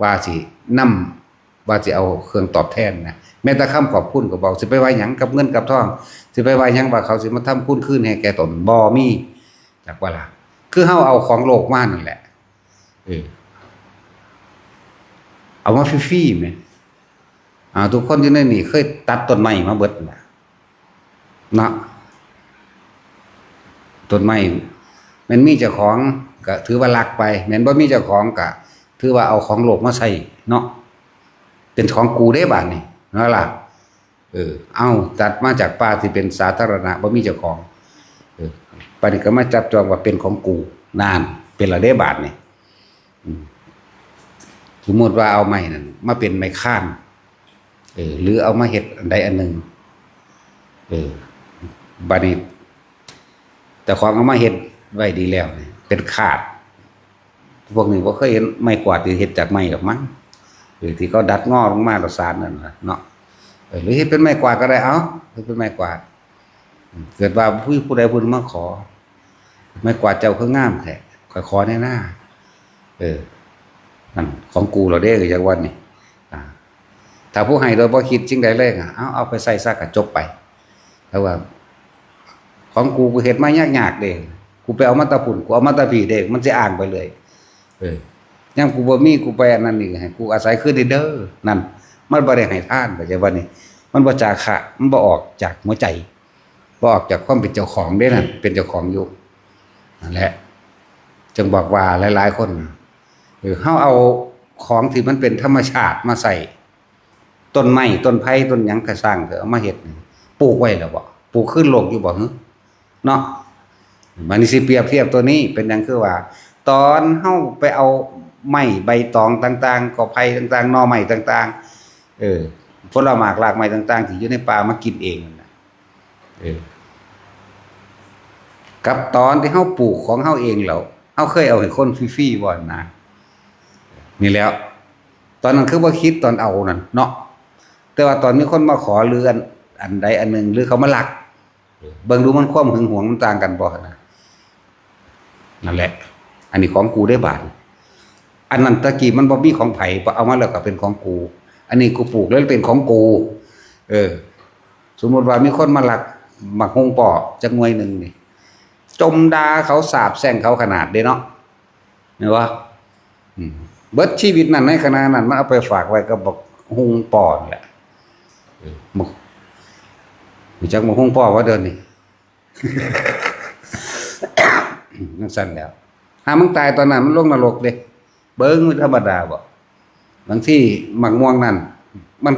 ว่าสินำ ว่าสิเอาเครื่องตอบแทนนะ แม้แต่คำขอบคุณก็บอก สิไปว่าหยังกับเงินกับทอง สิไปว่าหยังว่าเขาสิมาทำคุณคืนให้แก่ตน บ่มี จักว่าล่ะ คือเฮาเอาของโลกมานั่นแหละ เออ เอามาฟรีๆแหม อ่า ทุกคนอยู่ในนี่เคยตัดต้นไม้มาเบิดนั่นล่ะ เนาะ ต้นไม้ แม่นมีเจ้าของก็ถือว่าลักไป แม่นบ่มีเจ้าของก็ถือว่าเอาของโลกมาใช้เนาะ เป็นของกูเด้บาดนี้ นั่นล่ะ เออ เอา ตัดมาจากป่าที่เป็นสาธารณะ บ่มีเจ้าของ เออ บาดนี้ก็มาจับจองว่าเป็นของกู นั่น เป็นละเด้บาดนี้ อืม สมมุติว่าเอาไม้นั่นมาเป็นไม้ค้าน เออ หรือเอามาเฮ็ดอันใดอันหนึ่ง เออ บาดนี้ เจ้าของเอามาเฮ็ดไว้ดีแล้วนี่ เป็นคาด พวกนี้บ่เคยเห็นไม้กวาดที่เฮ็ดจากไม้ดอกมั้ง เออ ที่เขาดัดงอลงมาแล้วสานนั่นน่ะเนาะ เออ หรือเฮ็ดเป็นไม้กวาดก็ได้ เอ้า เฮ็ดเป็นไม้กวาด เกิดว่าผู้ ผู้ใดผู้หนึ่งมาขอ ไม้กวาดเจ้าคืองามแท้ ข้อยขอแหน่นา เออ นั่นของกูแล้วเด้ จักวันนี้ อ่า ถ้าผู้ให้โดยบ่คิดสิ่งใดเลย อ่ะ เอา เอาไปใช้ซะก็จบไป แต่ว่า ของกู กูเฮ็ดมายากๆเด้ กูไปเอามาแต่พุ้น กูเอามาแต่พี้เด้ มันสิอ้างไปเลย เออ ยามกูบ่มี กูไปอันนั้นนี่ ให้กูอาศัยคืนนี่เด้อ นั่น มันบ่ได้ให้ทาน เข้าใจบ่นี่ มันบ่จาคะ มันบ่ออกจากหัวใจ บ่ออกจากความเป็นเจ้าของเด้นั่น เป็นเจ้าของอยู่ นั่นแหละ จึงบอกว่าหลายๆคน เออ เฮาเอาของที่มันเป็นธรรมชาติมาใช้ ต้นไม้ ต้นไผ่ ต้นหยังก็ซ่างเถอะ เอามาเฮ็ดนี่ ปลูกไว้แล้วบ่ ปลูกคืนโลกอยู่บ่ หึ เนาะ บัดนี้สิเปรียบเทียบตัวนี้เป็นหยัง คือว่า ตอนเฮาไปเอาไม้ใบตองต่างๆ กอไผ่ต่างๆ หน่อไม้ต่างๆ เออ ผลหมากรากไม้ต่างๆ ที่อยู่ในป่ามากินเองนั่นน่ะ เออ กับตอนที่เฮาปลูกของเฮาเองแล้ว เฮาเคยเอาให้คนฟรีๆบ่นะ นี่แหล้ว ตอนนั้นคือบ่คิดตอนเอานั่นเนาะ แต่ว่าตอนมีคนมาขอเรือนอันใดอันหนึ่ง หรือเขามาลัก เบิ่งดูมันความหึงหวงมันต่างกันบ่นะ นั่นแหละ อันนี้ของกูได้บาด อันนั้นตะกี้มันบ่มีของไผ พอเอามาแล้วก็เป็นของกู อันนี้กูปลูกแล้วเป็นของกู เออ สมมุติว่ามีคนมาลักหมากฮุ่งป้อจักหน่วยหนึ่งนี่ จมด่าเขาสาปแช่งเขาขนาดเด้เนาะ แม่นบ่ อืม เบิดชีวิตนั้นในขณะนั้นมันเอาไปฝากไว้กับบักฮุ่งป้อนั่นแหละ เออ บัก รู้จักบักฮุ่งป้อบ่เดี๋ยวนี้ จั่งซั้นแหล้ว หามันตายตอนนั้นมันลงนรกเด้ เบิ่งมันธรรมดาบ่ บางทีหมากม่วงนั่น มัน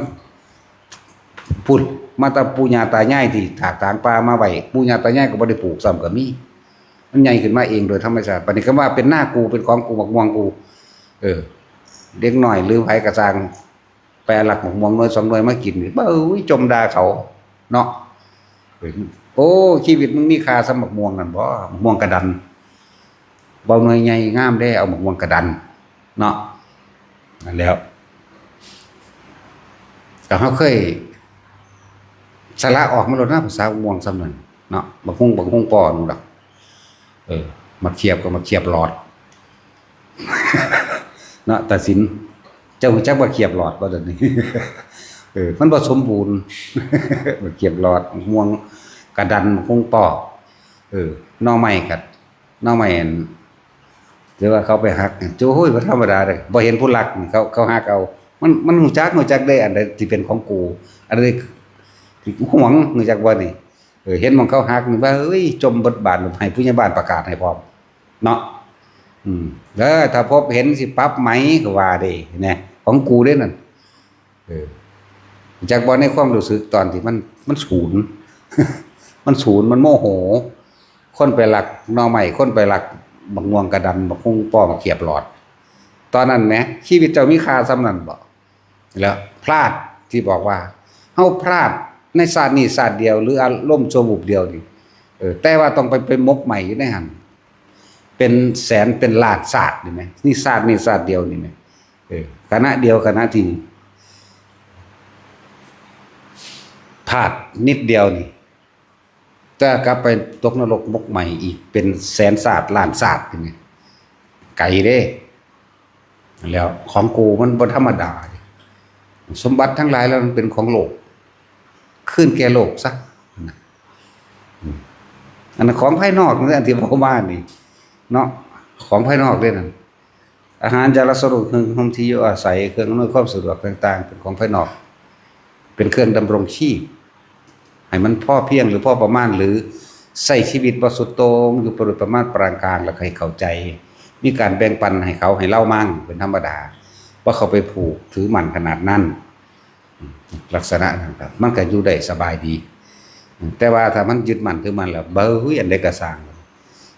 พุดมาแต่ปู่ย่าตายายที่ถากถางป่ามาไว้ ปู่ย่าตายายก็บ่ได้ปลูกซ้ำก็มี มันใหญ่ขึ้นมาเองโดยธรรมชาติ บัดนี้ก็ว่าเป็นนากู เป็นของกู หมากม่วงกู เออ เด็กน้อยหรือไผก็ซ่าง ไปลักหมากม่วงหน่วยสองหน่วยมากินนี่ เบ้ย จมด่าเขาเนาะ โอ้ ชีวิตมึงมีค่าส่ำหมากม่วงนั่นบ่ หมากม่วงกะดัน เว้าหน่วยใหญ่งามเด้ เอาหมากม่วงกะดันเนาะ นั่นแหล้ว ก็เฮาเคยสละออกมาโลดนะ ภาษาหมากม่วงส่ำนั้นเนาะ บักฮุ่ง บักฮุ่งปอนั่นดอก เออ มาเขียบก็มาเขียบหลอด เนาะ ตัดสิน เจ้ารู้จักว่าเขียบหลอดบ่ เดี๋ยวนี้ เออ มันบ่สมบูรณ์ เขียบหลอด ม่วงกะดัน ฮุ่งปอ เออ หน่อไม้กัด หน่อไม้อัน หรือว่าเขาไปหัก โจ้ย บ่ธรรมดาเด้ บ่เห็นผู้ลัก เขา เขาหักเอา มัน มันรู้จัก รู้จักได้ อันใดที่เป็นของกู อันใดที่หวง รู้จักบ่นี่ เออ เห็นหม่องเขาหักนี่ ว่า เฮ้ย จมบทบาท ให้ผู้ใหญ่บ้านประกาศให้พร้อม เนาะ อืม แล้วถ้าพบเห็นสิปรับไหม ก็ว่าเด้ นะ ของกูเด้นั่น เออ จักบ่ ในความรู้สึกตอนที่มัน มันสูน มันสูน มันโมโห คนไปลักหน่อไม้ คนไปลักบักม่วงกะดัน บักฮุ่งปอ บักเขียบหลอด ตอนนั้นแหม ชีวิตเจ้ามีค่าส่ำนั้นบ่ แล้วพลาดที่บอกว่า เฮาพลาดในชาตินี้ชาติเดียว หรืออารมณ์ชั่ววูบเดียวนี่ เออ แต่ว่าต้องไป ไปหมกไหมอยู่ในหั่น เป็นแสนเป็นล้านชาตินี่แหม นี่ชาตินี้ชาติเดียวนี่แหม เออ ขณะเดียว ขณะที่พลาดนิดเดียวนี่ แต่กลับไปตกนรกหมกไหมอีกเป็นแสนชาติล้านชาตินี่แหม ไกลเด้ แล้วของกูมันบ่ธรรมดา สมบัติทั้งหลายแล้วมันเป็นของโลก คืนแก่โลกซะ นะ อืม อันนั้นของภายนอกนะ อันที่เว้ามานี่ เนาะ ของภายนอกเด้นั่น อาหาร ยารักษาโรค เครื่องนุ่งห่ม ที่อยู่อาศัย เครื่องอำนวยความสะดวกต่างๆ เป็นของภายนอก เป็นเครื่องดำรงชีพ ให้มันพอเพียงหรือพอประมาณ หรือใช้ชีวิตบ่สุดโต่ง อยู่โดยประมาณปานกลาง แล้วก็ให้เข้าใจ มีการแบ่งปันให้เขาให้ลาวมั่ง เป็นธรรมดา บ่เข้าไปผูกถือมั่นขนาดนั้น ลักษณะนั้นครับ มันก็อยู่ได้สบายดี แต่ว่าถ้ามันยึดมั่นถือมั่นแล้ว เบ้ย อันใดก็ซ่าง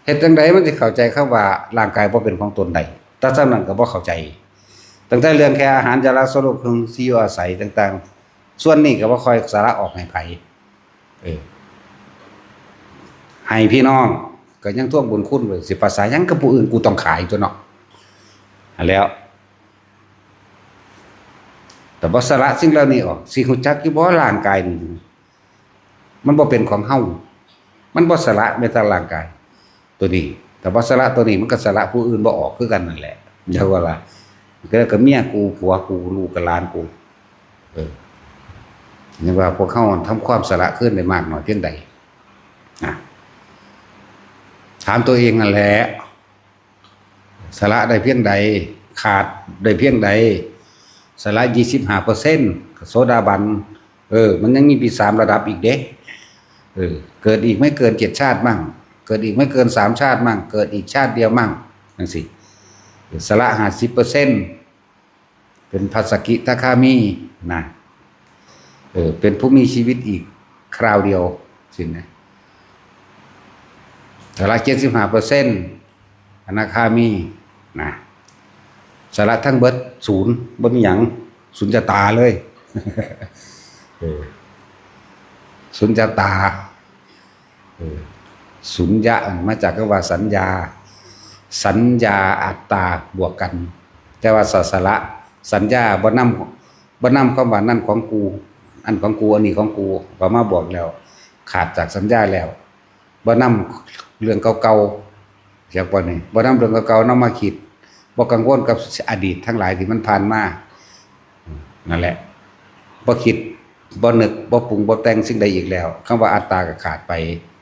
เฮ็ดจั่งใดมันสิเข้าใจคำว่าร่างกายบ่เป็นของตนได้ แต่ส่ำนั้นก็บ่เข้าใจ ตั้งแต่เรื่องแค่อาหาร ยารักษาโรค เครื่องที่อยู่อาศัยต่างๆ ส่วนนี้ก็บ่ค่อยสละออกให้ไผ เออ ให้พี่น้องก็ยังทวงบุญคุณไว้ สิภาษาหยังกับผู้อื่น กูต้องขายตัวเนาะ หั้นแหล้ว แต่บ่สละสิ่งเหล่านี้ออก สิรู้จักอยู่บ่ ร่างกายนี่ มันบ่เป็นของเฮา มันบ่สละแม้แต่ร่างกาย ตัวนี้ แต่บ่สละตัวนี้ มันก็สละผู้อื่นบ่ออกคือกันนั่นแหละ จั่งว่าล่ะ ก็ ก็เมียกู ผัวกู ลูกกับหลานกู เออ นี่ว่าพวกเฮาทำความสละคืนได้มากน้อยเพียงใด นะ ถามตัวเองนั่นแหละ สละได้เพียงใด ขาดได้เพียงใด สละยี่สิบห้าเปอร์เซ็นต์ ก็โสดาบัน เออ มันยังมีปีสามระดับอีกเด้ เออ เกิดอีกไม่เกินเจ็ดชาติมั่ง เกิดอีกไม่เกินสามชาติมั่ง เกิดอีกชาติเดียวมั่ง จั่งซี้ สละห้าสิบเปอร์เซ็นต์ เป็นพระสกิทาคามีนะ เออ เป็นผู้มีชีวิตอีกคราวเดียว สินะ สละเจ็ดสิบห้าเปอร์เซ็นต์ อนาคามีนะ สละทั้งเบิด ศูนย์ บ่มีหยัง สุญญตาเลย เออ สุญญตา เออ สุญญะมาจากคำว่าสัญญา สัญญาอัตตาบวกกัน แต่ว่าสละ สัญญาบ่นำ บ่นำคำว่านั่นของกู อันของกู อันนี้ของกู ก็มาบวกแล้ว ขาดจากสัญญาแล้ว บ่นำเรื่องเก่าๆ จักบ่นี่ บ่นำเรื่องเก่าๆ นำมาคิด บ่กังวลกับอดีตทั้งหลายที่มันผ่านมา นั่นแหละ บ่คิด บ่นึก บ่ปรุง บ่แต่งสิ่งใดอีกแล้ว คำว่าอัตตาก็ขาดไป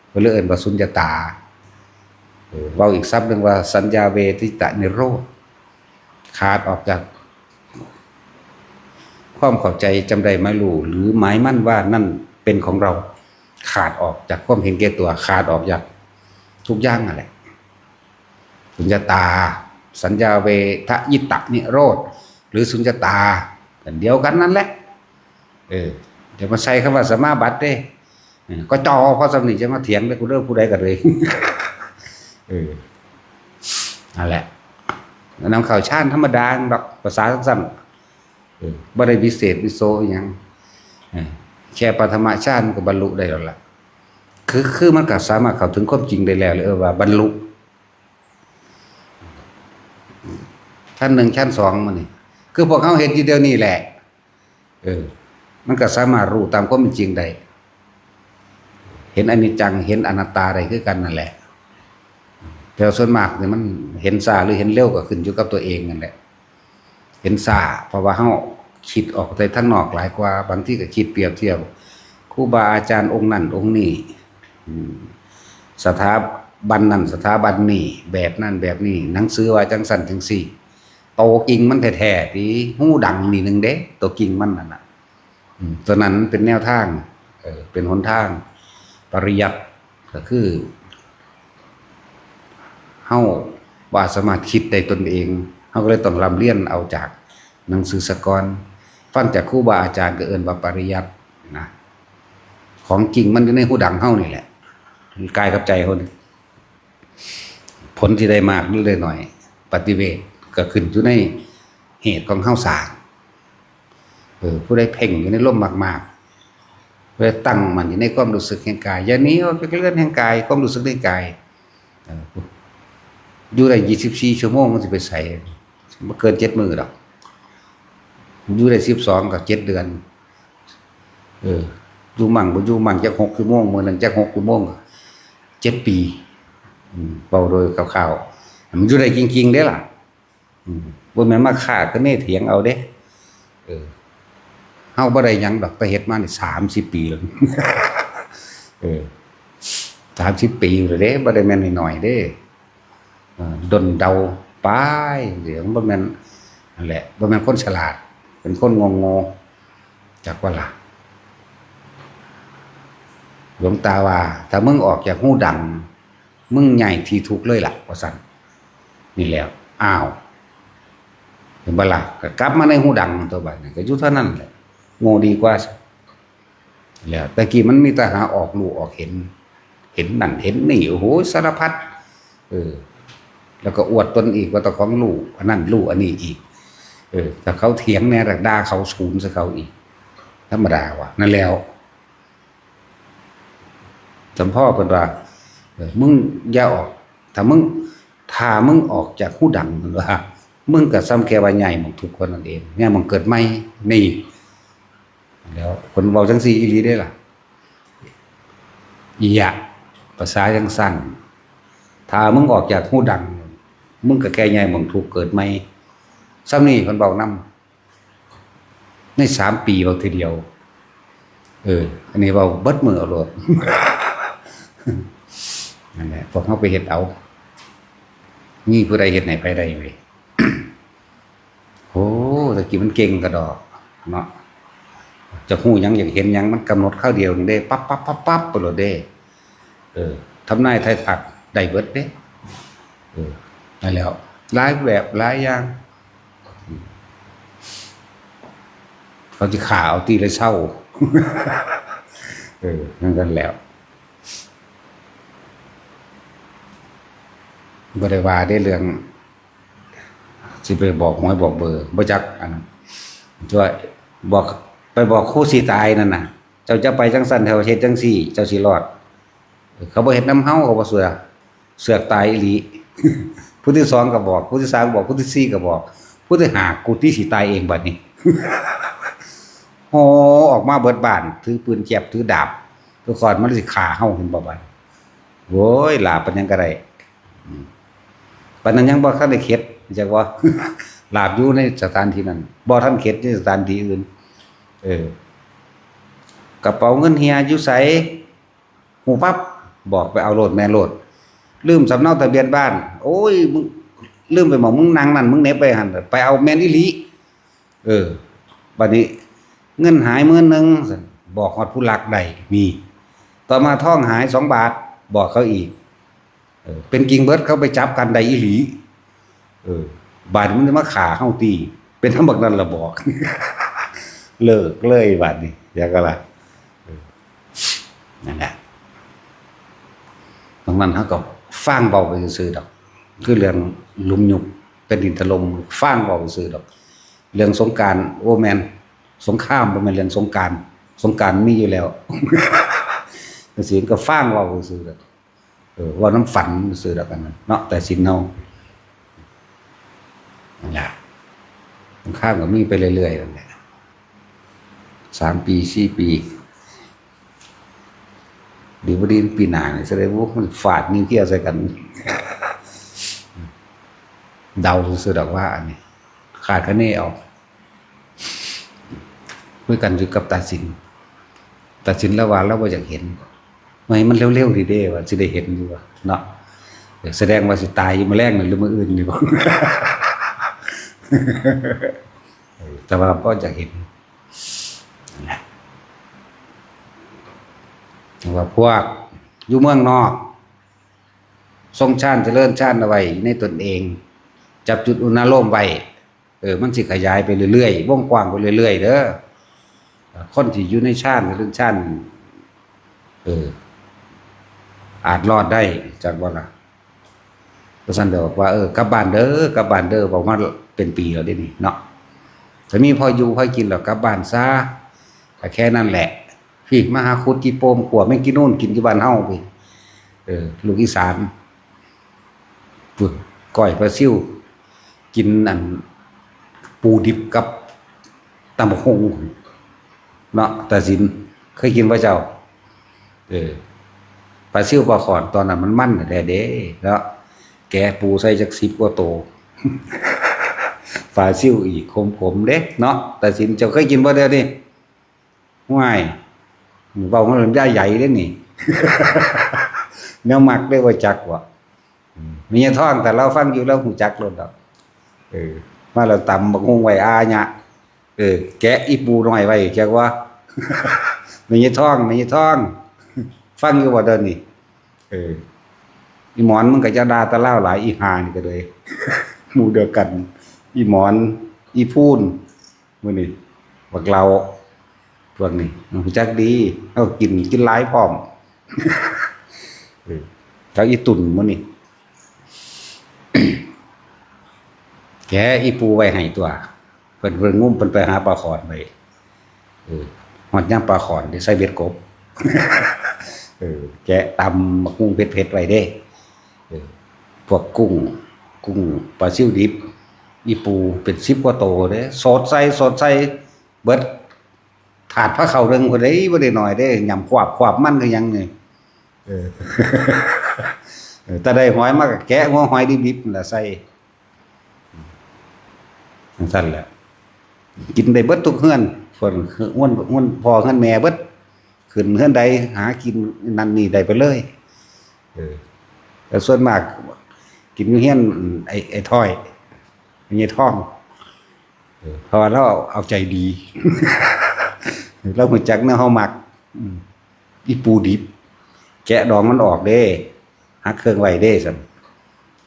เพิ่นเลยเอิ้นว่าสุญญตา เออ เว้าอีกศัพท์หนึ่งว่าสัญญาเวทิตนิโรธ ขาดออกจากความเข้าใจ จำได้หมายรู้ หรือหมายมั่นว่านั่นเป็นของเรา ขาดออกจากความเห็นแก่ตัว ขาดออกจากทุกอย่างนั่นแหละ สุญญตา สัญญาเวทยิตะนิโรธ หรือสุญญตา อันเดียวกันนั่นแหละ เออ เดี๋ยวมาใส่คำว่าสมาบัติเด้ เออ ก็จอพอสำนีจะมาเถียงเลย กูเลิกผู้ใดกันเลย เออ นั่นแหละ นำเข้าฌานธรรมดาดอก ภาษาสั้นๆ เออ บ่ได้วิเศษวิโสอิหยัง เออ แค่ปฐมฌานก็บรรลุได้แล้วล่ะ คือ คือมันก็สามารถเข้าถึงความจริงได้แล้ว เออ ว่าบรรลุ ชั้นหนึ่ง ชั้นสอง มื้อนี้ คือพวกเฮาเฮ็ดอยู่เดี๋ยวนี้แหละ เออ มันก็สามารถรู้ตามความเป็นจริงได้ เห็นอนิจจัง เห็นอนัตตาได้คือกันนั่นแหละ แต่ส่วนมากนี่มันเห็นช้าหรือเห็นเร็วก็ขึ้นอยู่กับตัวเองนั่นแหละ เห็นช้า เพราะว่าเฮาคิดออกไปทางนอกหลายกว่า บางทีก็คิดเปรียบเทียบ ครูบาอาจารย์องค์นั้นองค์นี้ อืม สถาบันนั้นสถาบันนี้ แบบนั้นแบบนี้ หนังสือว่าจังซั่นจังซี่ โตจริงมันแท้ๆ ติ ฮู้ดังนี่หนึ่งเด้ โตจริงมันนั่นน่ะ อืม ตัวนั้นมันเป็นแนวทาง เออ เป็นหนทาง ปริยัติ ก็คือ เฮาบ่สามารถคิดได้ตนเอง เฮาก็เลยต้องร่ำเรียนเอาจากหนังสือซะก่อน ฟังจากครูบาอาจารย์ก็เอิ้นว่าปริยัตินะ ของจริงมันอยู่ในฮูดังเฮานี่แหละ กายกับใจเฮานี่ ผลที่ได้มากหรือได้น้อย ปฏิเวทก็ขึ้นอยู่ในเหตุของเฮาสร้าง เออ ผู้ใดเพ่งอยู่ในลมมากๆ ผู้ใดตั้งมั่นอยู่ในความรู้สึกแห่งกาย อย่าหนีออกจากเรือนแห่งกาย ความรู้สึกในกาย เออ อยู่ได้ยี่สิบสี่ชั่วโมง มันสิไปไส บ่เกินเจ็ดมื้อดอก อยู่ได้สิบสองก็เจ็ดเดือน เออ อยู่มั่งบ่อยู่มั่ง จักหกชั่วโมง มื้อหนึ่งจักหกชั่วโมง เจ็ดปี อืม เว้าโดยคร่าวๆ มันอยู่ได้จริงๆ เด้ล่ะ อืม บ่แม่นมาคาดคะเนเถียงเอาเด้ เออ เฮาบ่ได้หยังดอก แต่เฮ็ดมานี่สามสิบปีแล้ว เออ สามสิบปีแล้วเด้ บ่ได้แม่นน้อยๆ เด้ เออ ด้นเดาไป เดี๋ยวมันบ่แม่น นั่นแหละ บ่แม่นคนฉลาด เป็นคนโง่ๆ จักว่าล่ะ หลวงตาว่า ถ้ามึงออกจากฮูดัง มึงย้ายที่ทุกข์เลยล่ะ ว่าซั่น นี่แหละ อ้าว เห็นบ่ล่ะ ก็กลับมาในฮูดังตัวบัดนี้ ก็อยู่เท่านั้นแหละ โง่ดีกว่า แล้วแต่กี้มันมีแต่หาออกรู้ออกเห็น เห็นนั่นเห็นนี่ โอ้โห สารพัด เออ แล้วก็อวดตนอีกว่าเจ้าของรู้อันนั้นรู้อันนี้อีก เออ ถ้าเขาเถียงแหน่ ด่าเขาศูนย์ใส่เขาอีก ธรรมดาว่ะ นั่นแล้ว สมพ่อเพิ่นว่า เออ มึงอย่าออก ถ้ามึง ถ้ามึงออกจากฮูดัง เพิ่นว่า มึงก็ส่ำแค่ว่าย้ายหม่องทุกข์เท่านั้นเอง ย้ายหม่องเกิดใหม่ นี่ แล้วเพิ่นเว้าจั่งซี้อีหลีเด้ล่ะ อีหยะ ภาษาจั่งซั่น ถ้ามึงออกจากฮูดัง มึงก็แค่ย้ายหม่องทุกข์เกิดใหม่ ส่ำนี้เพิ่นเว้านำ ในสามปีเว้าทีเดียว เออ อันนี้เว้าเบิดมื้อเอาโลด นั่นแหละ พวกเฮาไปเฮ็ดเอา มีผู้ใดเฮ็ดให้ไผได้เว้ย โอ้ แต่กี้มันเก่งกะดอกเนาะ จะฮู้หยังอยากเห็นหยังมันกำหนดคราวเดียวนี่เด้ ปั๊บปั๊บปั๊บปั๊บไปโลดเด้ เออ ทำนายทายทักได้เบิดเด้ เออ นั่นแหล้ว หลายแบบหลายอย่าง เขาสิฆ่าเอาตี้ละเซา เออ นั่นกันแล้ว บ่ได้ว่าเด้เรื่อง สิไปบอกหวยบอกเบอร์ บ่จักอันนั้น ตัวบอก ไปบอกครูสิตายนั่นน่ะ เจ้าจะไปจั่งซั่น เจ้าเฮ็ดจั่งซี่ เจ้าสิรอด เขาบ่เฮ็ดนำเฮา เขาบ่เชื่อ เสือกตายอีหลี ผู้ที่สองก็บอก ผู้ที่สามบอก ผู้ที่สี่ก็บอก ผู้ที่ห้า กูติสิตายเองบัดนี้ โอ้ ออกมาเบิดบ้าน ถือปืนแก๊ป ถือดาบ ทุกคนมันสิฆ่าเฮา เห็นบ่บัด โอ้ย ลาบปานหยังก็ได้ อืม ปานนั้นยังบ่ทันได้เข็ด จักว่า ลาบอยู่ในสถานที่นั้น บ่ทันเข็ดในสถานที่อื่น เออ กระเป๋าเงินเหี่ยอยู่ไส ฮู้ปั๊บ บอกไปเอาโลดแม่โลด ลืมสำเนาทะเบียนบ้าน โอ้ย มึง ลืมไปหม่องมึงนั่งนั่น มึงเหน็บไปหั่น ไปเอาแม่นอีหลี เออ บัดนี้ เงินหายหมื่นหนึ่ง บอกฮอดผู้ลักได้ มี ต่อมาทองหายสองบาท บอกเขาอีก เออ เป็นจริงเบิด เขาไปจับกันได้อีหลี เออ บาดมันมาฆ่าเฮาติ เป็นทำบักนั้นละบอก เลิกเลยบาดนี้ อยากกะละ เออ นั่นแหละ ตรงนั้นเฮาก็ฟังเว้าไปซื่อๆดอก คือเรื่องหลุมยุบแผ่นดินถล่ม ฟังเว้าซื่อดอก เรื่องสงกรานต์ โอ้ แม่น สงครามบ่แม่นเรื่องสงกรานต์ สงกรานต์มีอยู่แล้ว จั่งซี้ก็ฟังเว้าซื่อๆดอก เออ เว้านำฝันซื่อดอกอันนั้นเนาะ ตาสินเฮา นั่นล่ะ สงครามก็มีไปเรื่อยๆนั่นแหละ สามปี สี่ปี ดีบ่ดีปีหน้านี่ แสดงว่ามันฟาดนิวเคลียร์ใส่กัน เดาซื่อดอกว่าอันนี้ คาดคะเนเอา คุยกันอยู่กับตาสิน ตาสินลาวว่าลาวบ่อยากเห็น ว่าให้มันเร็วๆดีเด้ ว่าสิได้เห็นอยู่ว่าเนาะ เออ แสดงว่าสิตายอยู่มื้อแลงนี่หรือมื้ออื่นนี่บ่ เออ แต่ว่าบ่อยากเห็น นั่นแหละ ว่าพวกอยู่เมืองนอก ทรงฌานเจริญฌานเอาไว้ในตนเอง จับจุดอุณาโลมไว้ เออ มันสิขยายไปเรื่อยๆ วงกว้างไปเรื่อยๆเด้อ คนที่อยู่ในฌานเจริญฌาน เออ อาจรอดได้ จักบ่ล่ะ ก็ซั่นเด้อ บอกว่า เออ กลับบ้านเด้อ กลับบ้านเด้อ บอกมาเป็นปีแล้วเด้นี่เนาะ ถ้ามีพออยู่พอกินแล้วกลับบ้านซะ ก็แค่นั้นแหละ พี่ มาหาขุดขี้โปมขั่วแมงกินนู่นกินอยู่บ้านเฮาพี่ เออ ลูกอีสาน พุ้น ก้อยปลาซิว กินอัน ปูดิบกับตำบักหุ่ง เนาะ ตาสิน เคยกินบ่เจ้า เออ ปลาซิวปลาขอนตอนนั้นมันมันแท้เด้ เนาะ แกะปูใส่จักสิบกว่าโต ปลาซิวอีกขมๆเด้ เนาะ ตาสิน เจ้าเคยกินบ่เดี๋ยวนี้ ห่วย เว้ามันลำไยใหญ่เด้นี่ แนวมักได้บ่จักบ่ อืม แม่ยายทอง แต่เราฟังอยู่แล้วฮู้จักโลดดอก เออ มาแล้วตำบักหุ่งไว้อาญะ เออ แกะอีปูน้อยไว้จักว่า แม่ยายทอง แม่ยายทอง ฟังอยู่บ่เดี๋ยวนี้ เออ อีหมอน มึงก็จะด่าแต่ลาวหลาย อีห่านี่ก็เลย หมู่เดียวกัน อีหมอน อีพูน มื้อนี้ บักเหล้า พวกนี้ ฮู้จักดี เฮากิน กินหลายพร้อม เออ กับอีตุ่นมื้อนี้ แกะอีปูไว้ให้ตัว เพิ่น เพิ่นงุ้ม เพิ่นไปหาปลาขอนไว้ เออ ฮอดยามปลาขอนได้ใส่เบ็ดกบ เออ แกะตำบักหุ่งเผ็ดๆไว้เด้ เออ พวกกุ้ง กุ้ง ปลาซิวดิบ อีปูเป็นสิบกว่าโตเด้ สอดใส่ สอดใส่ เบิดถาดพาเข้าหนึ่งพุ้นเด้ บ่ได้น้อยเด้ ยำควบควบมันคือหยังนี่ เออ เออ แต่ได้หอยมาก็แกะหัวหอยดิบๆนั่นล่ะใส่ จั่งซั่นแหละ กินได้เบิดทุกเฮือน เพิ่น เฮือน เฮือนพ่อเฮือนแม่เบิด ขึ้นเฮือนใดหากินนั่นนี่ได้ไปเลย เออ แต่ส่วนมากกินอยู่เฮือนไอ้ ไอ้ท้อย แม่ยายทอง เออ เพราะว่าเราเอาใจดี เราฮู้จักแนวเฮามัก อืม อีปูดิบ แกะดองมันออกเด้ หักเครื่องไว้เด้ซั่น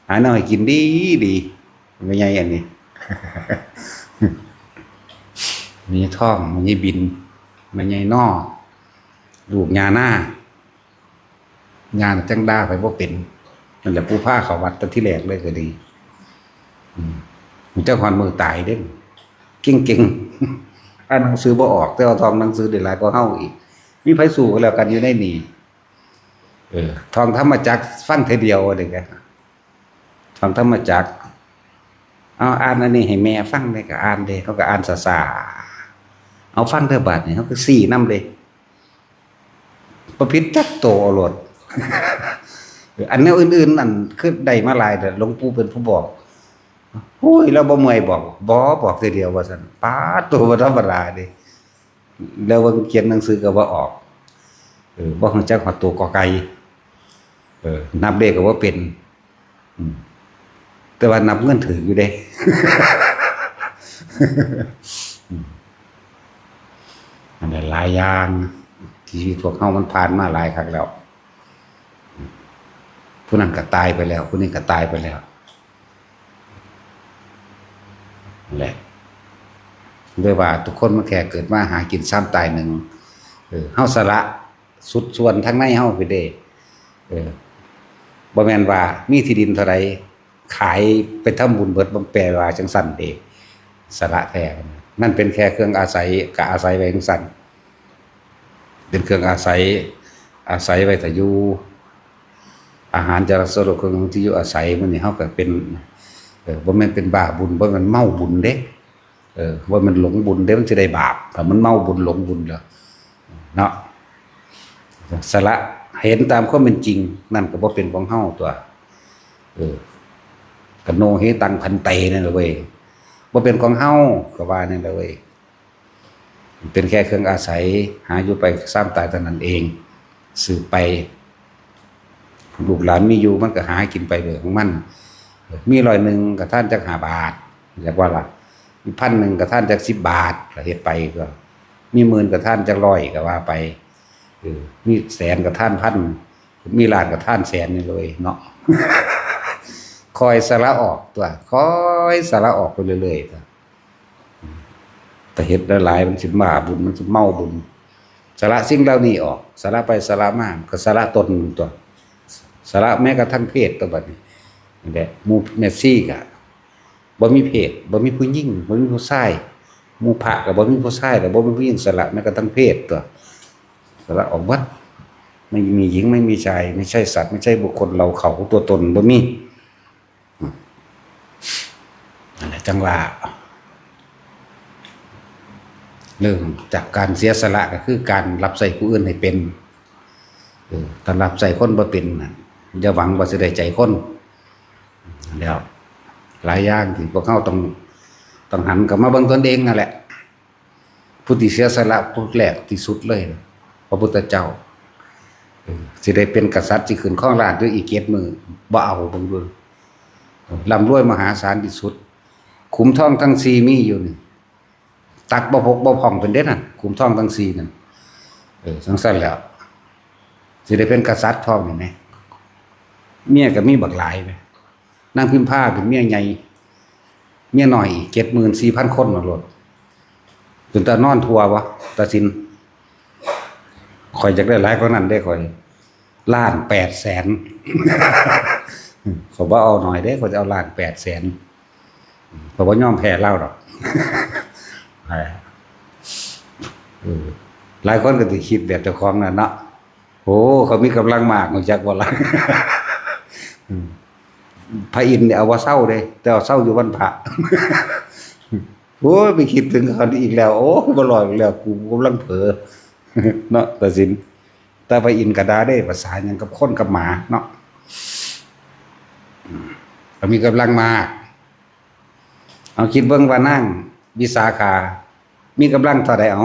หาแนวให้กินดีดี แม่ใหญ่อันนี้ แม่ใหญ่ทอง แม่ใหญ่บิน แม่ใหญ่นอ ลูกย่านา ย่าจั่งด่าไผบ่เป็น นั่นแหละผู้พาเข้าวัดแต่ทีแรกเลยก็ดี อืม เจ้าฮอดมื้อตายเด้ เก่งๆ อ่านหนังสือบ่ออก แต่ว่าท่องหนังสือได้หลายกว่าเฮาอีก มีไผสู้กันแล้วกันอยู่ในนี่ เออ ท่องธรรมจักรฟังเทื่อเดียวเด้ ท่องธรรมจักร เอาอ่านอันนี้ให้แม่ฟังเด้ ก็อ่านเด้ เขาก็อ่านช้าๆ เอาฟังเด้อบาดนี้ เขาก็ซี้นำเด้ บ่ผิดจักโตเอาโลด อันแนวอื่นๆ อันคือได้มาหลายเด้อ หลวงปู่เป็นผู้บอก โอ้ย เราบ่เมื่อยบอก บ่ บอกเทื่อเดียวว่าซั่น ป๊าด โตบ่ธรรมดาเด้ แล้วเบิ่งเขียนหนังสือก็บ่ออก เออ บ่ฮู้จักฮอดตัวกอไก่ เออ นับเลขก็บ่เป็น อืม แต่ว่านับเงินถืกอยู่เด้ อืม อันนั้นหลายอย่าง ชีวิตพวกเฮามันผ่านมาหลายคักแล้ว ผู้นั้นก็ตายไปแล้ว ผู้นี้ก็ตายไปแล้ว นั่นแหละ ด้วยว่าทุกคนมันแค่เกิดมาหากินซ้ำตายหนึ่ง เออ เฮาสละสุดส่วนทั้งในเฮาไปเด้ เออ บ่แม่นว่ามีที่ดินเท่าใด ขายไปทำบุญเบิด บ่แปลว่าจังซั่นเด้ สละแท้ นั่นเป็นแค่เครื่องอาศัย ก็อาศัยไว้จังซั่น เป็นเครื่องอาศัย อาศัยไว้ถ้าอยู่ อาหาร จาระ โสรถ เครื่องที่อยู่อาศัย มื้อนี้เฮาก็เป็น เออ บ่แม่นเป็นบ้าบุญ บ่แม่นเมาบุญเด้ เออ บ่แม่นหลงบุญเด้ มันสิได้บาป ถ้ามันเมาบุญหลงบุญแล้ว เนาะ สละ เห็นตามความเป็นจริง นั่นก็บ่เป็นของเฮาตั๊ว เออ กะโนเหตัง พันเต นั่นแหละเว้ย บ่เป็นของเฮา ก็ว่านั่นแหละเว้ย เป็นแค่เครื่องอาศัย หาอยู่ไปซ้ำตายเท่านั้นเอง สืบไป ลูกหลานมีอยู่มันก็หากินไปเรื่องของมัน มีร้อยหนึ่งก็ทานจักห้าบาท อยากว่าล่ะ มีพันหนึ่งก็ทานจักสิบบาท ก็เฮ็ดไปก็ มีหมื่นก็ทานจักร้อย ก็ว่าไป เออ มีแสนก็ทานพัน มีล้านก็ทานแสนนี่เลยเนาะ คอยสละออกตั๊ว คอยสละออกไปเรื่อยๆตั๊ว แต่เฮ็ดหลายๆมันสิบ้าบุญ มันสิเมาบุญ สละสิ่งเหล่านี้ออก สละไปสละมา ก็สละตนตั๊ว สละแม้กระทั่งเพศตั๊ว บัดนี้ นั่นแหละ หมู่แม่ชีก็บ่มีเพศ บ่มีผู้หญิง บ่มีผู้ชาย หมู่พระก็บ่มีผู้ชาย แล้วบ่มีผู้หญิง สละแม้กระทั่งเพศตั๊ว สละออกหมด ไม่มีหญิง ไม่มีชาย ไม่ใช่สัตว์ ไม่ใช่บุคคล เราเขา ตัวตน บ่มี นั่นแหละ จั่งว่า เรื่องจากการเสียสละก็คือการรับใช้ผู้อื่นให้เป็น เออ ถ้ารับใช้คนบ่เป็นน่ะ อย่าหวังว่าสิได้ใจคน แล้ว หลายอย่างที่พวกเฮาต้อง ต้องหันกลับมาเบิ่งตนเองนั่นแหละ ผู้ที่เสียสละผู้แรกที่สุดเลย พระพุทธเจ้า เออ สิได้เป็นกษัตริย์ สิขึ้นครองราชย์อยู่อีกเจ็ดมื้อ บ่เอา เบิ่งดู ร่ำรวยมหาศาลที่สุด ขุมทองทั้งสี่มีอยู่นี่ ตักบ่พกบ่พร่องเพิ่นเด้นั่น ขุมทองทั้งสี่นั่น เออ จั่งซั้นแล้ว สิได้เป็นกษัตริย์พร้อมนี่แหม เมียก็มีบักหลายแหม นางพิมพาเป็นเมียใหญ่ เมียน้อยอีกเจ็ดหมื่นสี่พันคนน่ะโลด เป็นตานอนทั่วบ่ ตาสิน ข้อยอยากได้หลายกว่านั้นเด้ข้อย ล้านแปดแสน ข้อยบ่เอาน้อยเด้ ข้อยจะเอาล้านแปดแสน ข้อยบ่ยอมแพ้ลาวดอก เออ หลายคนก็สิคิดแบบเจ้าของนั่นเนาะ โอ้ เขามีกำลังมาก รู้จักบ่ล่ะ อืม พระอินทร์เนี่ยเอาว่าเซาเด้ แต่เอาเซาอยู่วันพระ โอ้ย ไปคิดถึงเขาอีกแล้ว โอ้ บ่รอดอีกแล้ว กูกำลังเผลอ เนาะ ตาสิน แต่พระอินทร์ก็ด่าเด้ ภาษาหยังกับคนกับหมาเนาะ อืม เขามีกำลังมาก เอาคิดเบิ่งว่านางวิสาขา มีกำลังเท่าใดเอา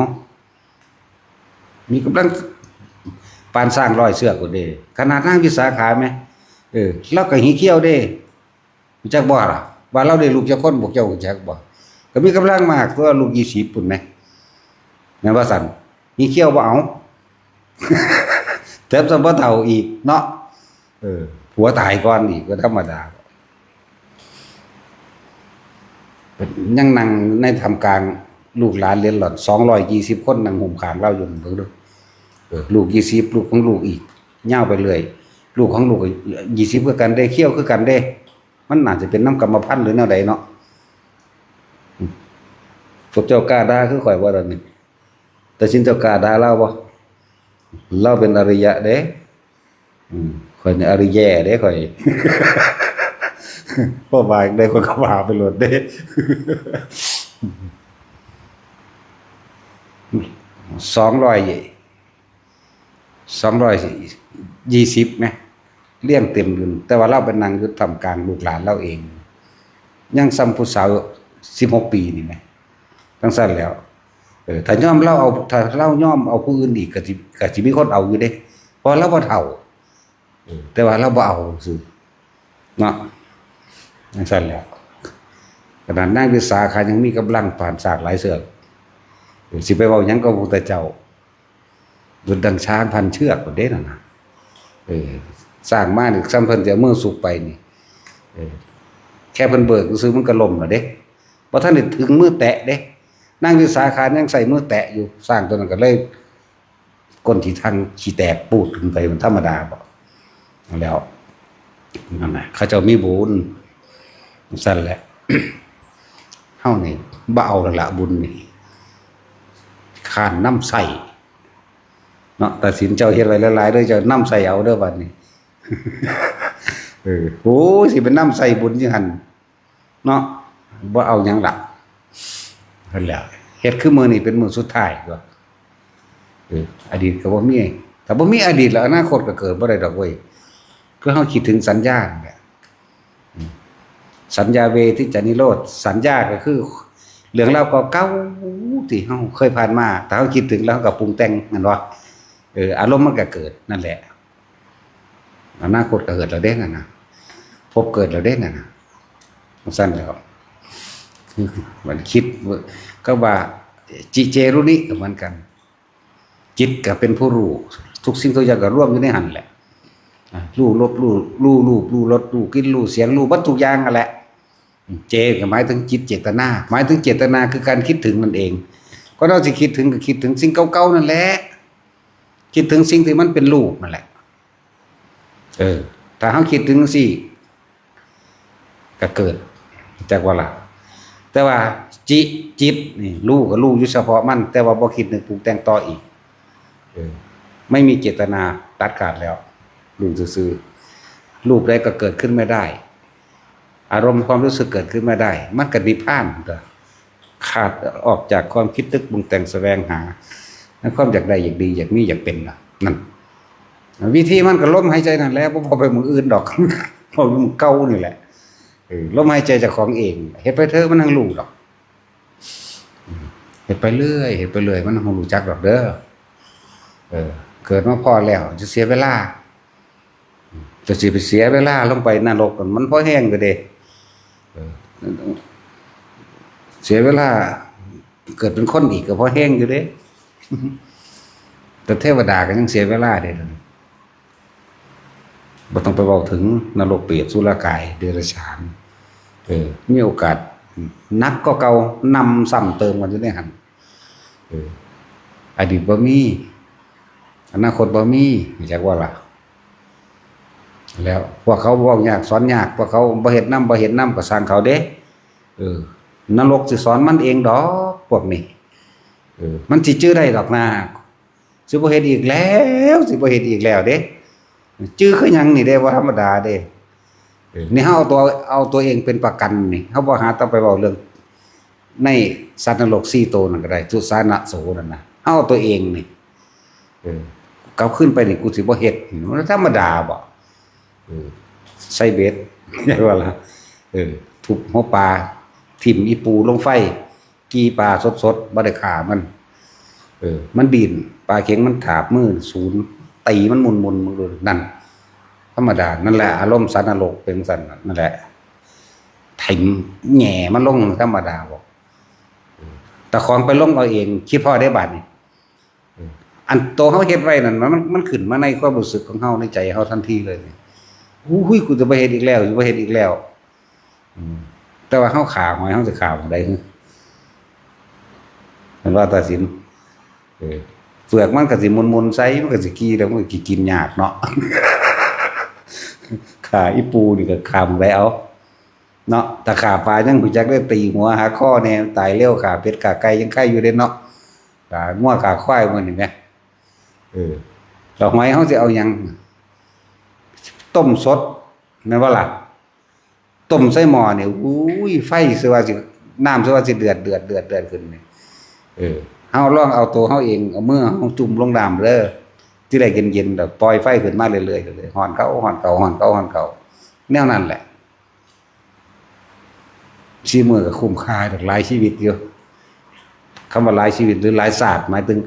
มีกำลังปานช้างร้อยเชือกพุ้นเด้ ขนาดนางวิสาขาแหม เออ ลาวก็หิเขี้ยวเด้ รู้จักบ่ล่ะ ว่าลาวได้ลูกจักคน พวกเจ้ารู้จักบ่ ก็มีกำลังมาก ตัวลูกยี่สิบพุ้นแหม แม่นว่าซั่น หิเขี้ยวบ่เอา แถมซ้ำบ่เฒ่าอีกเนาะ เออ ผัวตายก่อนอีกก็ธรรมดา ยังนั่งในท่ามกลางลูกหลานเหลนหลอด สองร้อยยี่สิบคนนั่งห่มข้างลาวอยู่ เบิ่งดู เออ ลูกยี่สิบ ลูกของลูกอีก ยาวไปเรื่อย ลูกของลูกก็ยี่สิบคือกันเด้ เขี้ยวคือกันเด้ มันน่าจะเป็นนำกรรมพันธุ์หรือแนวใดเนาะ พวกเจ้ากล้าด่าคือข้อยบ่ล่ะนี่ ตาสินเจ้ากล้าด่าลาวบ่ ลาวเป็นอริยะเด้ อืม ข้อยนี่อริแย่เด้ข้อย พอว่าจั่งใดข้อยก็ว่าไปโลดเด้ สองร้อย สองร้อยยี่สิบแหม เรียงเต็มอยู่ แต่ว่าลาวไปนั่งอยู่ท่ามกลางลูกหลานลาวเอง ยังส่ำผู้สาวสิบหกปีนี่แหม จั่งซั้นแล้ว เออ ถ้ายอมลาวเอา ถ้าลาวยอมเอาผู้อื่นอีก ก็สิ ก็สิมีคนเอาอยู่เด้ เพราะลาวบ่เฒ่า เออ แต่ว่าลาวบ่เอาซื่อ เนาะ จั่งซั้นแล้ว ขนาดนางวิสาขายังมีกำลังปานช้างหลายเชือก เออ สิไปเว้าหยังกับพระพุทธเจ้า ดุจดังช้างพันเชือกพุ้นเด้นั่นนะ เออ สร้างมานี่ซ้ำเพิ่นสิเอามือสุกไปนี่ เออ แค่เพิ่นเบิกซื่อมันก็ล่มแล้วเด้ บ่ทันได้ถึงมือแตะเด้ นางวิสาขายังใส่มือแตะอยู่ สร้างตัวนั้นก็เลย ก้นที่ทางขี้แตกปูดขึ้นไปมันธรรมดาบ่ แล้ว นั่นน่ะ เขาเจ้ามีบุญ ซั่นแหละ เฮานี่บ่เอาแล้วละบุญนี่ ค้านนำใส่ เนาะ ตัดสินเจ้าเฮ็ดไว้หลายๆ เด้อ เจ้านำใส่เอาเด้อบัดนี้ เออ โอ้ย สิเป็นนำใส่บุญจังหั่น เนาะ บ่เอาหยังละ นั่นแหละ เฮ็ดคือมื้อนี้เป็นมื้อสุดท้ายตัว เออ อดีตก็บ่มี ถ้าบ่มีอดีตแล้วอนาคตก็เกิดบ่ได้ดอกเว้ย คือเฮาคิดถึงสัญญานั่นแหละ อืม สัญญาเวทิจจานิโรธ สัญญาก็คือ เรื่องราวเก่าๆ ที่เฮาเคยผ่านมา ถ้าเฮาคิดถึงแล้วเฮาก็ปรุงแต่ง แม่นบ่ เออ อารมณ์มันก็เกิดนั่นแหละ อนาคตก็เกิดแล้วเด้นั่นน่ะ ภพเกิดแล้วเด้นั่นน่ะ ซั่นแล้ว คือมันคิด ก็ว่า จิเจรุนิก็เหมือนกัน จิตก็เป็นผู้รู้ ทุกสิ่งทุกอย่างก็รวมอยู่ในหั่นแหละ อ่ะ รู้ลบ รู้ รู้รูป รู้รส รู้กลิ่น รู้เสียง รู้เบิดทุกอย่างนั่นแหละ เจก็หมายถึงจิตเจตนา หมายถึงเจตนาคือการคิดถึงนั่นเอง ก็เราสิคิดถึงก็คิดถึงสิ่งเก่าๆ นั่นแหละ คิดถึงสิ่งที่มันเป็นรูปนั่นแหละ เออ ถ้าเฮาคิดถึงจั่งซี้ ก็เกิด จักว่าล่ะ แต่ว่าจิ จิตนี่ รู้ก็รู้อยู่เฉพาะมัน แต่ว่าบ่คิดนึกปรุงแต่งต่ออีก เออ ไม่มีเจตนา ตัดขาดแล้ว รู้ซื่อๆ รูปใดก็เกิดขึ้นไม่ได้ อารมณ์ความรู้สึกเกิดขึ้นไม่ได้ มันก็นิพพานตัว ขาดออกจากความคิดนึกปรุงแต่งแสวงหา ในความอยากได้อยากดีอยากมีอยากเป็นน่ะ นั่น วิธีมันก็ลมหายใจนั่นแหละ บ่พอไปมื้ออื่นดอก พอมื้อเก่านี่แหละ เออ ลมหายใจเจ้าของเอง เฮ็ดไปเถอะ มันหังรู้ดอก เฮ็ดไปเรื่อย เฮ็ดไปเรื่อย มันหังรู้จักดอกเด้อ เออ เกิดมาพ้อแล้ว จะเสียเวลา จะสิไปเสียเวลาลงไปนรก มันพอแฮงอยู่เด้ เออ เสียเวลา เกิดเป็นคนอีกก็พอแฮงอยู่เด้ แต่เทวดาก็ยังเสียเวลาเด้ บ่ต้องไปเว้าถึงนรกเปรตสุรกายเดรัจฉาน เออ มีโอกาสหนักกว่าเก่า นำซ้ำเติมกันอยู่ในหั่น เออ อดีตบ่มี อนาคตบ่มี จักว่าล่ะ แล้วพวกเขาเว้ายากสอนยาก พวกเขาบ่เฮ็ดนำ บ่เฮ็ดนำก็ซ่างเขาเด้ เออ นรกสิสอนมันเองดอก พวกนี้ เออ มันสิจื่อได้ดอกนา สิบ่เฮ็ดอีกแล้ว สิบ่เฮ็ดอีกแล้วเด้ จื่อคือหยังนี่เด้ บ่ธรรมดาเด้ เออ นี่เฮาเอาตัว เอาตัวเองเป็นประกันนี่ เฮาบ่หาต้องไปเว้าเรื่อง ในสัตว์นรกสี่โตนั่นก็ได้ สุสานะโสนั่นนะ เฮาเอาตัวเองนี่ เออ กลับคืนไปนี่กูสิบ่เฮ็ด มันธรรมดาบ่ เออ ใส่เบ็ด ว่าล่ะ เออ ทุบหัวปลา ถิ่มอีปูลงไฟ กี่ปลาสดๆ บ่ได้ฆ่ามัน เออ มันดิ้น ปลาเข็งมันถาบมือสูน ตีมันหมุนๆ มึงดูนั่น ธรรมดา นั่นแหละ อารมณ์สัตว์นรกเป็นจั่งซั่นน่ะ นั่นแหละ ถิ่มแหง่มันลงธรรมดาบ่ เออ แต่ของไปลงเอาเอง คิดพอได้บาดนี่ เออ อันโตเฮาเฮ็ดไว้นั่น มัน มัน มันขึ้นมาในความรู้สึกของเฮา ในใจเฮาทันทีเลยนี่ อุ้ย กูจะบ่เฮ็ดอีกแล้ว สิบ่เฮ็ดอีกแล้ว อืม แต่ว่าเฮาฆ่าหอย เฮาสิฆ่าหม่องใด เห็นว่าตัดสิน เออ เปลือกมันก็สิมนๆ ใส่ มันก็สิกี่แล้ว มันก็สิกินยากเนาะ ฆ่าอีปูนี่ก็ฆ่าหม่องใดเอา เนาะ ถ้าฆ่าปลายังรู้จักได้ตีหัวหักคอแน่ ตายเร็ว ฆ่าเป็ดฆ่าไก่ยังไคอยู่เด้เนาะ ฆ่างัวฆ่าควายมื้อนี้แหม เออ แล้วหอยเฮาสิเอาหยัง ต้มสด แม่นบ่ล่ะ ต้มใส่หม้อนี่ อุ้ย ไฟสิว่าสิ น้ำสิว่าสิเดือด เดือด เดือด เดือดขึ้นนี่ เออ เฮาลองเอาตัวเฮาเอง เอามือเฮาจุ่มลงน้ำเด้อ ที่แรกเย็นๆ แล้วปล่อยไฟขึ้นมาเรื่อยๆ เรื่อยๆ ฮ้อนเก่า ฮ้อนเก่า ฮ้อนเก่า ฮ้อนเก่า แนวนั้นแหละ สี่มื้อก็คุ้มค่าดอก หลายชีวิตอยู่ คำว่าหลายชีวิตหรือหลายชาติ หมายถึง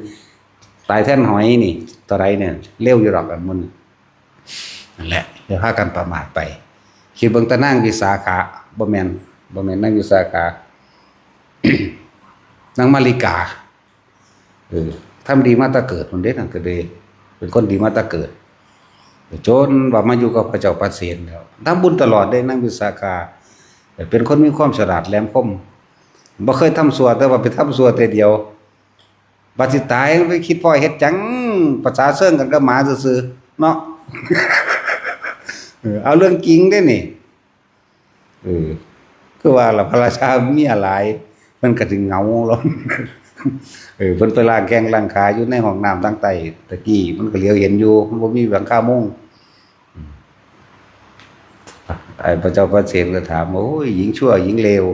ตายแทนหอยนี่ เท่าใดเนี่ย เร็วอยู่ดอกอันมื้อนี้ นั่นแหละ อย่าพากันประมาทไป คิดเบิ่งแต่นางวิสาขะ บ่แม่น บ่แม่นนางวิสาขะ นางมาริกา เออ ทำดีมาแต่เกิดพุ้นเด้ นั่นก็เลยเป็นคนดีมาแต่เกิด จนว่ามาอยู่กับพระเจ้าปเสนแล้ว ทำบุญตลอดเด้ นางวิสาขา เป็นคนมีความฉลาดแหลมคม บ่เคยทำชั่ว แต่ว่าไปทำชั่วเทื่อเดียว บัดสิตายไปคิดพ้อเฮ็ดหยัง ประสาเซิงกันกับหมาซื่อๆ เนาะ เออ เอาเรื่องจริงเด้นี่ เออ คือว่าล่ะ พระราชาเมียหลาย มันก็ถึงเหงาลง เออ เพิ่นไปล้างแข้งล้างขาอยู่ในห้องน้ำทางใต้ ตะกี้มันก็เหลียวเห็นอยู่ มันบ่มีหลังคามุง ไอ้พระเจ้าปเสนก็ถาม "โอ้ย หญิงชั่ว หญิงเลว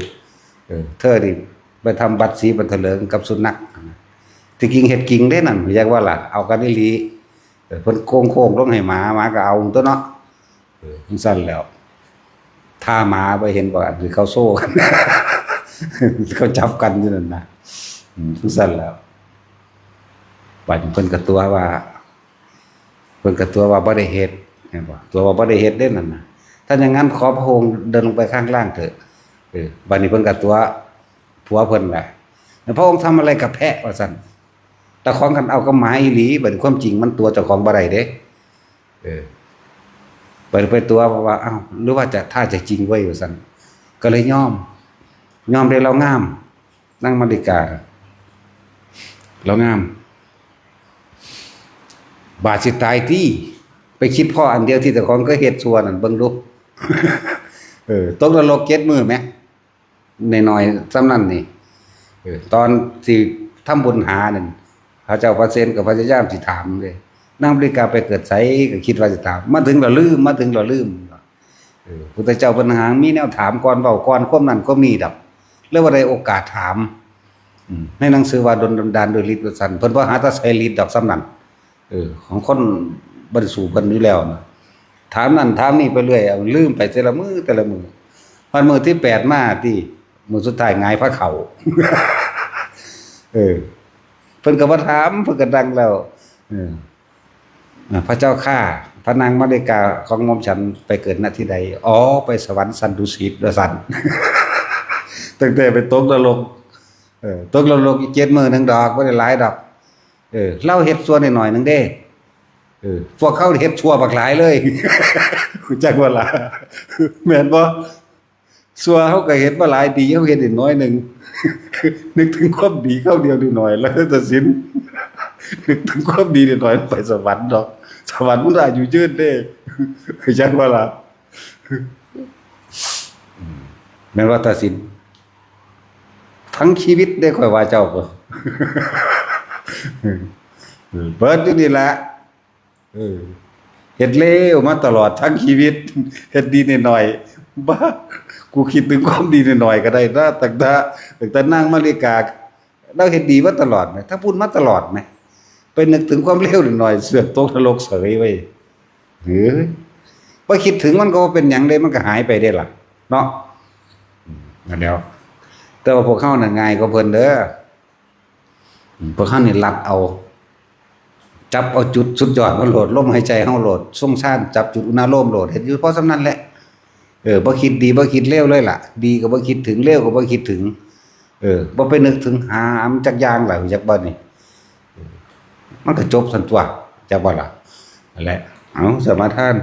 เออ เธอนี่ไปทำบัตรสีบัตรเถลิงกับสุนัข" ที่จริงเฮ็ดจริงเด้นั่น อยากว่าล่ะ เอากันอีหลี เออ เพิ่นโค้งๆ ลงให้หมา หมาก็เอาตัวเนาะ เออ จั่งซั้นแล้ว ถ้าหมาไปเห็นบ่ อันที่เขาโซ่กัน เขาจับกันอยู่นั่นนะ อืม จั่งซั้นแล้ว บัดนี้เพิ่นก็ตัวว่า เพิ่นก็ตัวว่าบ่ได้เฮ็ด เห็นบ่ ตัวว่าบ่ได้เฮ็ดเด้นั่นน่ะ ถ้าอย่างนั้นขอพระองค์เดินลงไปข้างล่างเถอะ เออ บัดนี้เพิ่นก็ตัวผัวเพิ่นแหละ "แล้วพระองค์ทำอะไรกับแพะ" ว่าซั่น แต่ของกันเอากับหมาอีหลี บัดนี้ความจริงมันตัวเจ้าของบ่ได้เด้ เออ ไป ไปตัวว่า "อ้าว หรือว่าจะ ถ้าจะจริงเว้ย" ว่าซั่น ก็เลยยอม ยอมได้ เรางาม นางมาริกา เรางาม บาดสิตายตี้ ไปคิดพ้ออันเดียวที่เจ้าของเคยเฮ็ดชั่วนั่น เบิ่งดู เออ ตกนรกเจ็ดมื้อแหม น้อยๆ ส่ำนั้นนี่ เออ ตอนที่ทำบุญหานั่น พระเจ้าปเสนก็พยายามสิถามเด้ นางมาริกาไปเกิดไส ก็คิดว่าสิถาม มาถึงแล้วลืม มาถึงแล้วลืม เออ พุทธเจ้าเพิ่นหามีแนวถามก่อน เว้าก่อน ความนั้นความนี้ดอก เลยบ่ได้โอกาสถาม อืม ในหนังสือว่าดลบันดาลด้วยฤทธิ์ว่าซั่น เพิ่นบ่หาแต่ใส่ฤทธิ์ดอกส่ำนั้น เออ ของคนบ่ได้สู้เพิ่นอยู่แล้วนะ ถามนั่นถามนี่ไปเรื่อย เอาลืมไปแต่ละมื้อแต่ละมื้อ ฮอดมื้อที่แปดมาติ มื้อสุดท้ายหงายพระเข่า เออ เพิ่นก็บ่ถาม เพิ่นก็ดังแล้ว เออ อ่า "พระเจ้าข้า พระนางมาริกาของหม่อมฉันไปเกิด ณ ที่ใด" "อ๋อ ไปสวรรค์ชั้นดุสิต" ว่าซั่น ตั้งแต่ไปตกนรก เออ ตกนรกอีกเจ็ดมื้อหนึ่งดอก บ่ได้หลายดอก เออ เราเฮ็ดชั่วน้อยๆหนึ่งเด้ เออ พวกเขาเฮ็ดชั่วบักหลายเลย รู้จักบ่ล่ะ แม่นบ่ ชั่วเขาก็เฮ็ดมาหลาย ดีเขาเฮ็ดน้อยหนึ่ง นึกถึงความดีเขาเดียวนิดหน่อย แล้วตัดสิน นึกถึงความดีนิดหน่อย ไปสวรรค์ดอก สวรรค์มันอายุยืนเด้ รู้จักบ่ล่ะ แม่นว่าตัดสิน ทั้งชีวิตได้ ข่อยว่าเจ้าก็ เบิดอยู่นี่แหละ เออ เฮ็ดเลวมาตลอดทั้งชีวิต เฮ็ดดีหน่อยๆ บ้า กูคิดถึงความดีหน่อยๆก็ได้นะ ตั้งแต่ ตั้งแต่นางมาริกา เราเฮ็ดดีมาตลอดไหม ถ้าพูดมาตลอดไหม ไปนึกถึงความเลวหน่อยๆ เสือกตกนรกเสยไว้ย เฮ้ย บ่คิดถึงมันก็บ่เป็นหยังเด้ มันก็หายไปเด้ล่ะ เนาะ อืม นั่นแหล้ว แต่ว่าพวกเฮาน่ะง่ายกว่าเพิ่นเด้อ อืม พวกเฮานี่ลัดเอา จับเอาจุดสุดยอดมาโลด ลมหายใจเฮาโลด ทรงฌานจับจุดอุณาโลมโลด เฮ็ดอยู่พอส่ำนั้นแหละ เออ บ่คิดดีบ่คิดเลวเลยล่ะ ดีก็บ่คิดถึง เลวก็บ่คิดถึง เออ บ่ไปนึกถึงหามันจักอย่างล่ะ รู้จักบ่นี่ เออ มันก็จบซั่นตั่ว จักบ่ล่ะ นั่นแหละ เอา สมาทาน